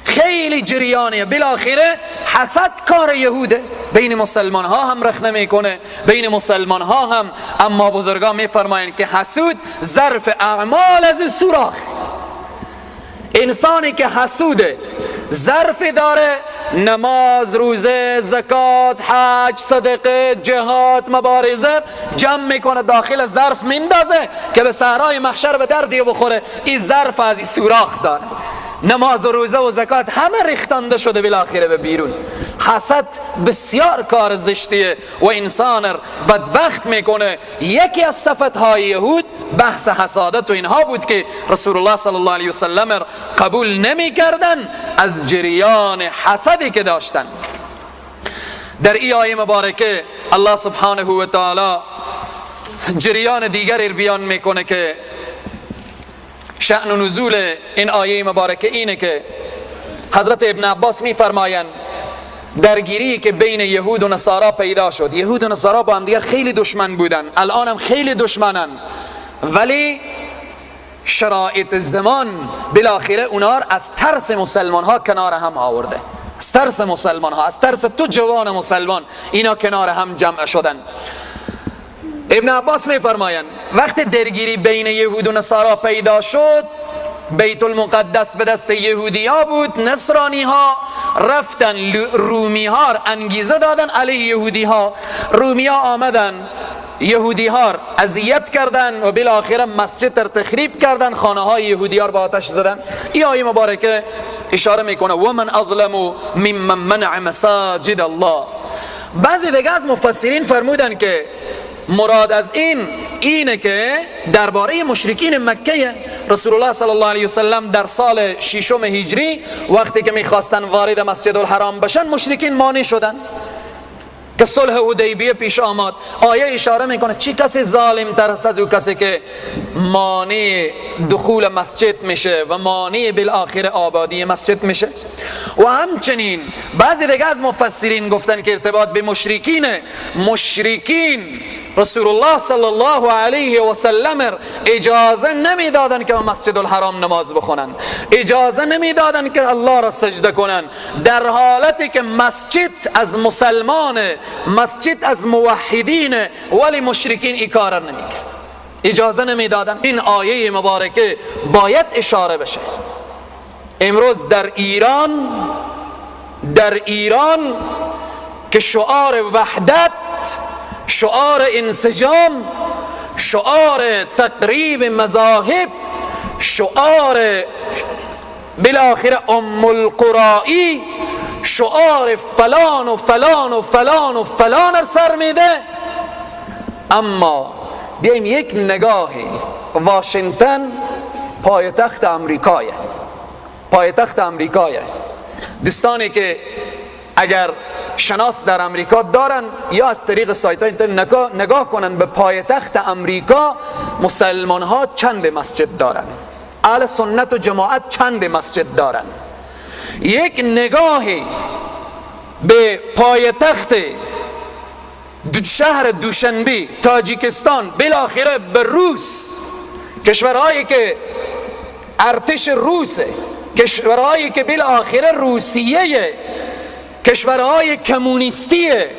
S2: خیلی جریانیه. بالاخره حسد کار یهوده، بین مسلمان ها هم رخ نمیکنه، بین مسلمان ها هم. اما بزرگان میفرمایند که حسود ظرف اعمال از سوراخ. انسانی که حسوده ظرف داره، نماز، روزه، زکات، حج، صدقه، جهاد، مبارزه جمع میکنه داخل ظرف میندازه که به صحرای محشر به دردی بخوره. این ظرف از این سوراخ داره، نماز و روزه و زکات همه ریختانده شده بالاخره به بیرون. حسد بسیار کار زشتیه و انسان بدبخت میکنه. یکی از صفتهای یهود بحث حسادت و اینها بود که رسول الله صلی الله علیه وسلم قبول نمیکردن از جریان حسدی که داشتن. در ای آیه مبارکه الله سبحانه و تعالی جریان دیگری بیان میکنه که شأن و نزول این آیه مبارکه اینه که حضرت ابن عباس میفرمایند درگیری که بین یهود و نصارا پیدا شد، یهود و نصارا با هم دیگر خیلی دشمن بودن، الان هم خیلی دشمنن، ولی شرایط زمان بالاخره اونا از ترس مسلمان ها کنار هم آورده، از ترس مسلمان ها، از ترس تو جوان مسلمان، اینا کنار هم جمع شدن. ابن عباس میفرمایند وقتی درگیری بین یهود و نصارا پیدا شد، بیت المقدس به دست یهودی ها بود، نصرانی ها رفتن رومی ها انگیزه دادن علیه یهودی ها، رومی ها آمدن یهودی ها اذیت کردن و بالاخره مسجد را تخریب کردن، خانه های یهودی ها با آتش زدن. این آیه مبارکه اشاره میکنه و من اظلم ممن منع مساجد الله. بعضی دیگه از مفسرین فرمودن که مراد از این اینه که درباره مشرکین مکه رسول الله صلی الله علیه وسلم در سال ششم هجری وقتی که میخواستن وارد مسجد الحرام بشن، مشرکین مانع شدن که صلح حدیبیه پیش آمد. آیه اشاره میکنه چی کسی ظالم تر است از او کسی که مانع دخول مسجد میشه و مانع بالاخره آبادی مسجد میشه. و همچنین بعضی دیگه از مفسرین گفتن که ارتباط به مشرکین، مشرکین رسول الله صلی الله علیه و سلم اجازه نمیدادن که مسجد الحرام نماز بخونن، اجازه نمیدادن که الله را سجده کنن، در حالتی که مسجد از مسلمان، مسجد از موحدین، ولی مشرکین این کار نمیکرد، اجازه نمیدادن. این آیه مبارکه باید اشاره بشه. امروز در ایران، در ایران که شعار وحدت، شعار انسجام، شعار تقریب مذاهب، شعار بالاخره ام القرایی، شعار فلان و فلان و فلان و فلان سر میده، اما بیایم یک نگاهی، واشنگتن پایتخت امریکایه، پایتخت امریکایه. دوستانی که اگر شناس در امریکا دارن یا از طریق سایت های اینترنت نگاه کنن به پایتخت امریکا، مسلمان ها چند مسجد دارن، اهل سنت و جماعت چند مسجد دارن. یک نگاهی به پایتخت شهر دوشنبه تاجیکستان، بالاخره به روس کشورهایی که ارتش روسه، کشورهایی که بالآخره روسیه، کشورهای کمونیستیه،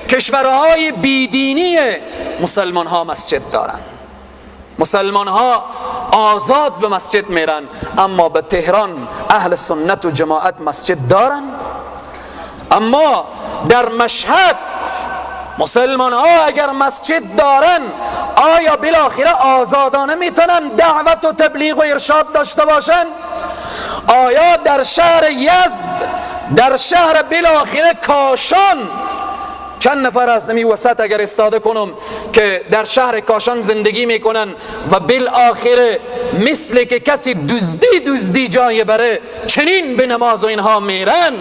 S2: کشورهای بیدینیه، مسلمان ها مسجد دارن، مسلمان ها آزاد به مسجد میرن. اما به تهران اهل سنت و جماعت مسجد دارن؟ اما در مشهد مسلمان ها اگر مسجد دارن، آیا بالاخره آزادانه میتونن دعوت و تبلیغ و ارشاد داشته باشن؟ آیا در شهر یزد، در شهر بالاخره کاشان، چند نفر از نمی وسط اگر استاده کنم که در شهر کاشان زندگی میکنن و بالاخره مثل که کسی دزدی جای بره چنین به نماز و اینها میرن،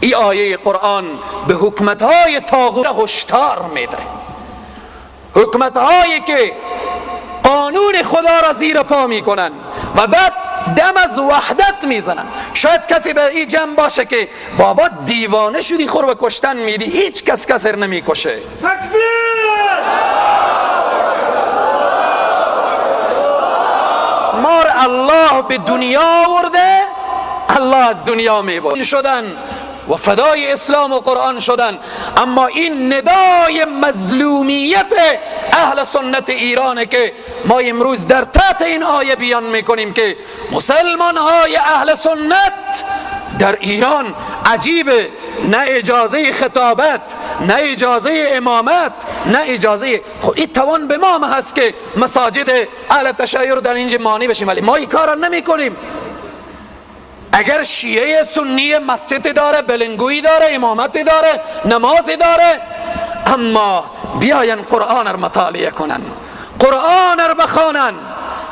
S2: ای آیه قرآن به حکمتهای طاغوت هشدار میده، حکمتهایی که قانون خدا را زیر پا میکنن و بعد دم از وحدت میزنن. شاید کسی به این جمع باشه که بابا دیوانه شدی، خور و کشتن میدی، هیچ کس کسی رو نمیکشه.
S3: تکبیر!
S2: مار الله به دنیا آورده، الله از دنیا میبرد شدن و فدای اسلام و قرآن شدن. اما این ندای مظلومیت اهل سنت ایرانه که ما امروز در تحت این آیه بیان میکنیم که مسلمان های اهل سنت در ایران عجیبه، نه اجازه خطابت، نه اجازه امامت، نه اجازه. خب این توان به ما هست که مساجد اهل تشیع رو در اینجا مانی بشیم، ولی ما این کار رو نمی کنیم. اگر شیعه سنی مسجد داره، بلنگویی داره، امامت داره، نماز داره، اما بیاین قرآن رو مطالعه کنن، قرآن رو بخوانن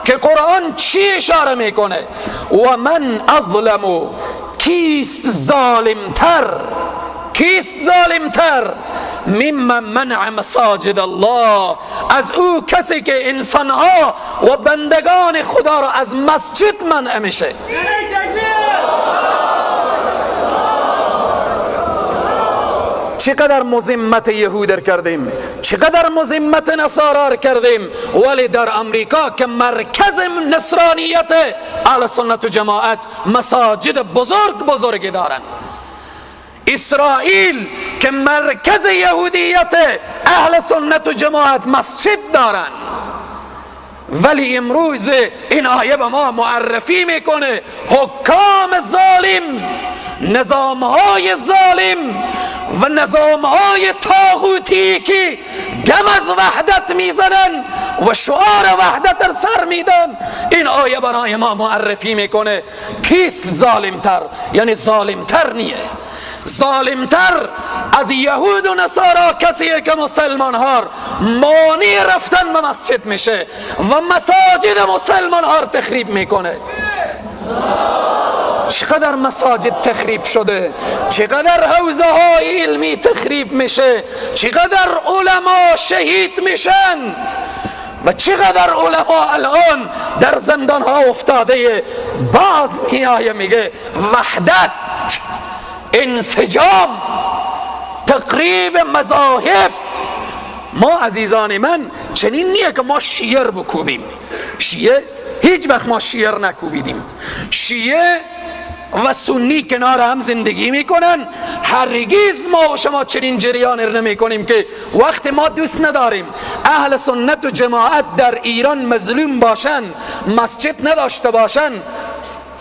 S2: که قرآن چی اشاره میکنه. و من اظلم، کیست ظالمتر، کیست ظالمتر ممن منع مساجد الله، از او کسی که انسانها و بندگان خدا را از مسجد منع میشه. چقدر مذمت یهود کردیم، چقدر مذمت نصارا کردیم، ولی در امریکا که مرکز نصرانیت اهل سنت و جماعت مساجد بزرگ بزرگی دارن. اسرائیل که مرکز یهودیت اهل سنت و جماعت مسجد دارن. ولی امروز این آیه به ما معرفی میکنه حکام ظالم، نظامهای ظالم و نظامهای طاغوتی که دم از وحدت میزنن و شعار وحدت در سر میدن. این آیه برای ما معرفی میکنه کیست ظالمتر، یعنی ظالمتر نیه، ظالمتر از یهود و نصارا کسیه که مسلمان ها مانع رفتن به مسجد میشه و مساجد مسلمان ها تخریب میکنه. چقدر مساجد تخریب شده، چقدر حوزه های علمی تخریب میشه، چقدر علما شهید میشن و چقدر علما الان در زندان ها افتاده. باز میایه میگه وحدت، انسجام، تقریب مذاهب. ما عزیزان من چنین نیه که ما شیعه بکوبیم، شیعه هیچ وقت ما شیعه نکوبیدیم. شیعه و سنی کنار هم زندگی میکنن. هرگز ما و شما چنین جریان رو نمی کنیم که وقت ما دوست نداریم اهل سنت و جماعت در ایران مظلوم باشن، مسجد نداشته باشن.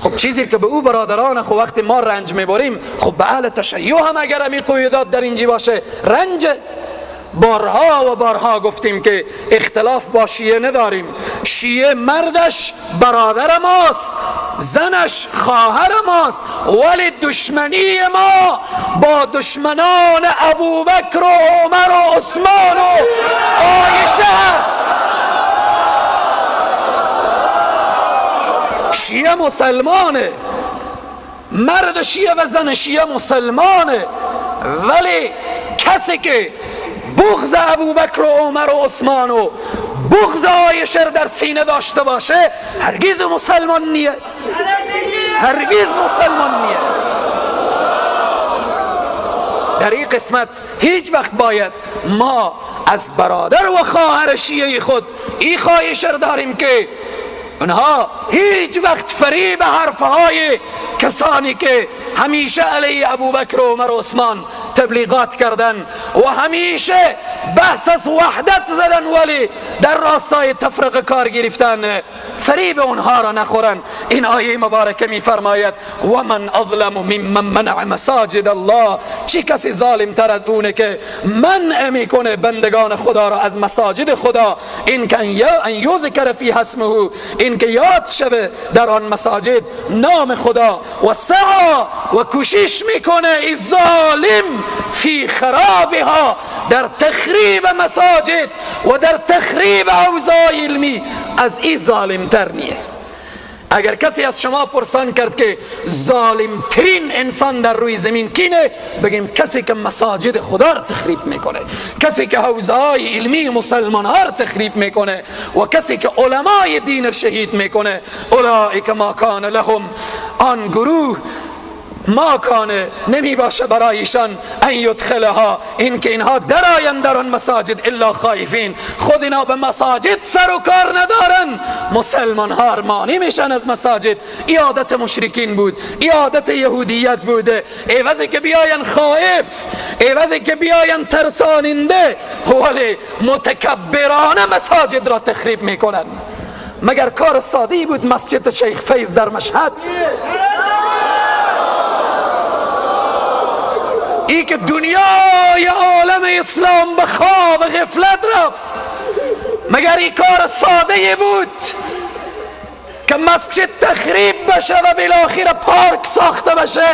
S2: خب چیزی که به او برادران خب وقتی ما رنج میبریم، خب به اهل تشیع هم اگر امی قیودات در اینجی باشه رنج. بارها و بارها گفتیم که اختلاف با شیعه نداریم. شیعه مردش برادر ماست، زنش خواهر ماست، ولی دشمنی ما با دشمنان ابوبکر و عمر و عثمان و عایشه است. شیعه مسلمانه، مرد شیعه و زن شیعه مسلمانه، ولی کسی که بغض ابوبکر و عمر و عثمان و بغض عایشه در سینه داشته باشه هرگز مسلمان نیه، هرگز مسلمان نیه. در این قسمت هیچ وقت باید ما از برادر و خواهر شیعه خود ای خواهش داریم که اونها هیچ وقت فریب حرفهای کسانی که همیشه علیه ابوبکر و عمر و عثمان تبلیغات کردن و همیشه بحث از وحدت زدن ولی در راستای تفرقه کار گرفتن، فریب اونها را نخورن. این آیه مبارکه می فرماید و من اظلم ممن منع مساجد الله. چی کسی ظالم تر از اونه که منع میکنه بندگان خدا را از مساجد خدا، این که ان یذکر فی اسمه، این که یاد شوه در آن مساجد نام خدا، و سعا و کوشش میکنه ای ظالم فی خرابها، در تخریب مساجد و در تخریب اوضاع علمی، از این ظالم تر نیه. اگر کسی از شما پرسان کرد که ظالم ترین انسان در روی زمین کینه، بگیم کسی که مساجد خدا را تخریب میکنه، کسی که حوزه های علمی مسلمان ها را تخریب میکنه و کسی که علمای دین را شهید میکنه. اولئک ما کان لهم، آن گروه ما کانه نمی باشه برایشان ان یدخلها، این که اینها درآیند در آن مساجد الا خائفین. خود اینا به مساجد سر و کار ندارن، مسلمان ها مانی میشن از مساجد. عادت مشرکین بود، عادت یهودیت بوده. عوضی که بیاین خائف، عوضی که بیاین ترساننده، ولی متکبرانه مساجد را تخریب میکنن. مگر کار ساده بود مسجد شیخ فیض در مشهد؟ ای که دنیای عالم اسلام به خواب غفلت رفت، مگر این کار ساده بود که مسجد تخریب بشه و بالاخره پارک ساخته بشه؟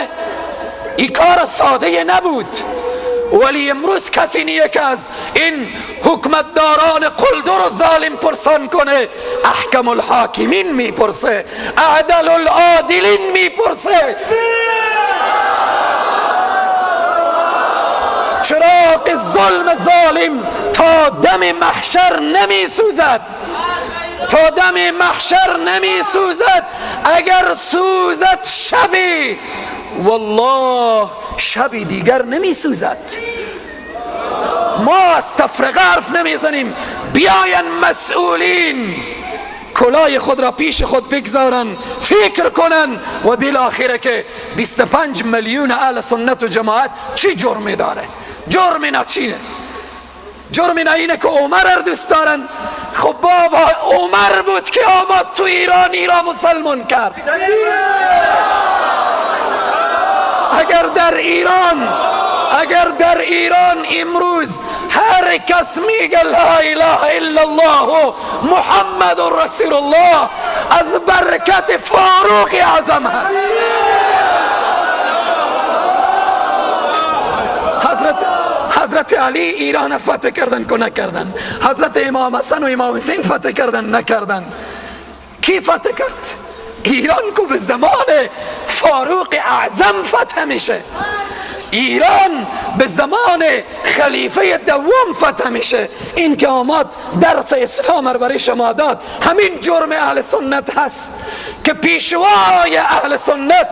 S2: این کار ساده نبود. ولی امروز کسی نیه که از این حکمتداران قلدر و ظالم پرسان کنه. احکم الحاکمین میپرسه، اعدل العادلین میپرسه. چراغ ظلم ظالم تا دم محشر نمی سوزد، تا دم محشر نمی سوزد. اگر سوزد شبی، والله شبی دیگر نمی سوزد. ما از تفرقه حرف نمی زنیم. بیاین مسئولین کلاه خود را پیش خود بگذارن، فکر کنن و بالاخره که 25 میلیون اهل سنت و جماعت چی جرمی داره؟ جرم اینا چینه؟ جرم اینا اینه که عمر را دوست دارن. خب بابا عمر بود که آمد تو ایران ایران مسلمان کرد. اگر در ایران، اگر در ایران امروز هر کس میگه لا اله الا الله محمد رسول الله، از برکت فاروق اعظم هست. حضرت علی ایران فتح کردن که نکردن، حضرت امام حسن و امام حسین فتح کردن نکردن. کی فتح کرد؟ ایران کو به زمان فاروق اعظم فتح میشه، ایران به زمان خلیفه دوم فتح میشه. این که آمد درس اسلام را برای شما داد، همین جرم اهل سنت هست که پیشوای اهل سنت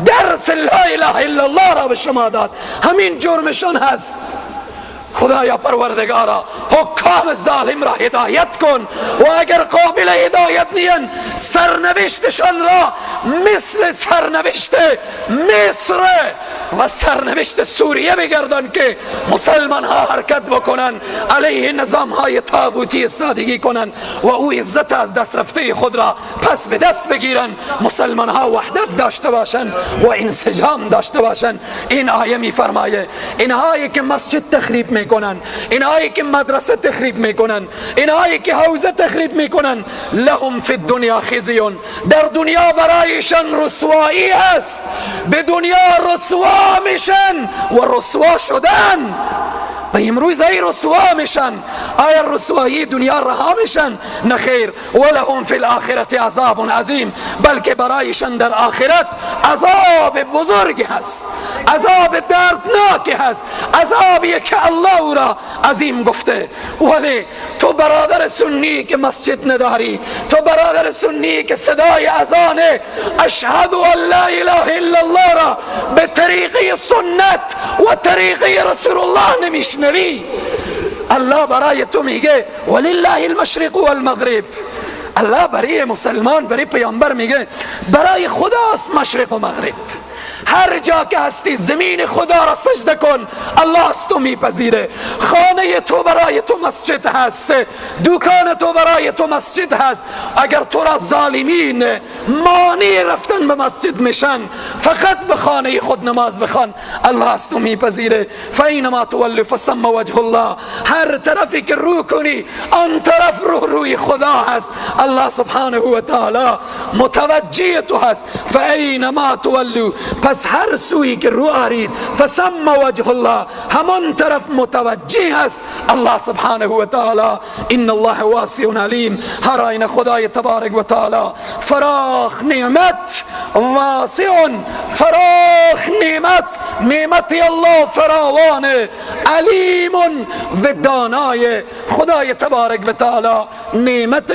S2: درس لا اله الا الله را به شما داد، همین جرمشان هست. خدایا پروردگارا حکام ظالم را هدایت کن و اگر قابل هدایت نیان سرنوشتشان را مثل سرنوشت مصر و سرنوشت سوریه بگردان که مسلمان ها حرکت بکنن علیه نظام های طاغوتی استادگی کنن و او عزت از دست رفته خود را پس به دست بگیرن. مسلمان ها وحدت داشته باشن و انسجام داشته باشن. این آیه می فرمایه اینهایی که مسجد تخریب میکنن، اینهایی که مدرسه تخریب میکنن، اینهایی که حوزه تخریب میکنن، لهم فی الدنیا خزیون، در دنیا برایشان رسوایی هست، به دنیا رسوا میشن و رسوا شدن. و امروز ای رسوا میشن، آیا رسوایی دنیا رها میشن؟ نخیر. ولهم فی الاخرة عذاب عظیم، بلکه برایشان در آخرت عذاب بزرگی هست، عذاب دردناکی هست، عذابی که الله او را عظیم گفته. ولی تو برادر سنی که مسجد نداری، تو برادر سنی که صدای اذان اشهد ان لا اله الا الله را به طریقه سنت و طریقه رسول الله نمیشنوی، الله برای تو میگه ولله المشرق والمغرب. الله برای مسلمان، برای پیامبر میگه برای خداست مشرق و مغرب. هر جا که هستی زمین خدا را سجده کن، الله از تو میپذیره. خانه تو برای تو مسجد هست، دکان تو برای تو مسجد هست. اگر تو را ظالمین مانع رفتن به مسجد میشن، فقط به خانه خود نماز بخوان، الله از تو میپذیره. فاینما تولوا فثم وجه الله. هر طرفی که رو کنی آن طرف رو روی خدا هست. الله سبحانه و تعالی متوجه تو هست. فاینما تولوا، پس هر سویی که رو آرید، فثم وجه الله، همان طرف متوجه هست الله سبحانه و تعالی. ان الله واسع علیم. هر آینه خدای تبارک و تعالی فراخ نعمت، واسع فراخ نعمت، نعمت الله فراوان، علیم و دانای. خدای تبارک و تعالی نعمت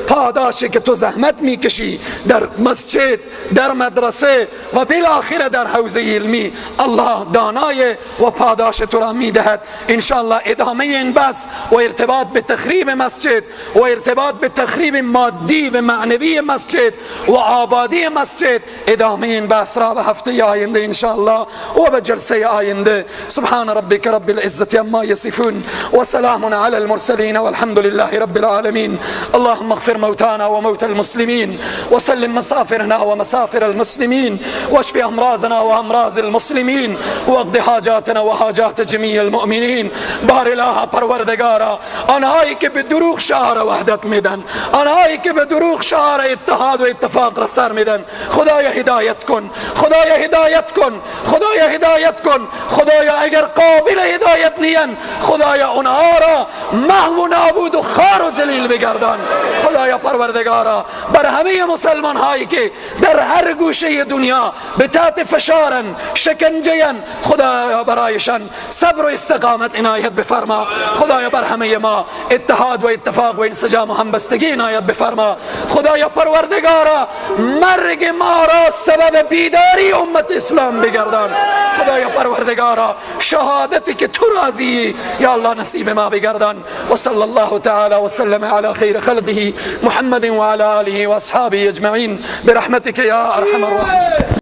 S2: پاداشی که تو زحمت میکشی در مسجد، در مدرسه و بالاخره در حوزه علمی، الله دانای و پاداش تو را میدهد. انشاءالله ادامه این بحث و ارتباط به تخریب مسجد و ارتباط به تخریب مادی و معنوی مسجد و آبادی مسجد، ادامه این بحث را به هفته آینده انشاءالله و به جلسه آینده. سبحان ربك رب العزة عما يصفون وسلام على المرسلين والحمد لله رب العالمين. اللهم اغفر موتانا وموتى المسلمين، وسلم مسافرنا ومسافر المسلمين، واشف امراضنا وامراض المسلمين، واقض حاجاتنا وحاجات جميع المؤمنين. بار اله پروردگارا، آنهایی که به دروغ شعار وحدت میدن، آنهایی که به دروغ شعار اتحاد و اتفاق را سر میدن، خدایا هدایت کن، خدایا هدایت کن، خدایا هدایت کن. خدایا اگر قابل هدایت نیان، خدایا آنها را محو و نابود و خار و ذلیل بگردان. خدایا پروردگارا بر همه مسلمان هایی که در هر گوشه دنیا به تحت فشارن، شکنجه‌ن، خدایا برایشان صبر و استقامت عنایت بفرما. خدایا بر همه ما اتحاد و اتفاق و انسجام و همبستگی عنایت بفرما. خدایا پروردگارا مرگ ما را سبب بیداری امت اسلام بگردان. خدایا پروردگارا شهادتی که تو راضی یا الله نصیب ما بگردان. و صلی الله تعالی و سلم علی خیر خلقه محمد و علی آله و اصحابه اجمعین برحمتك یا ارحم الراحمین.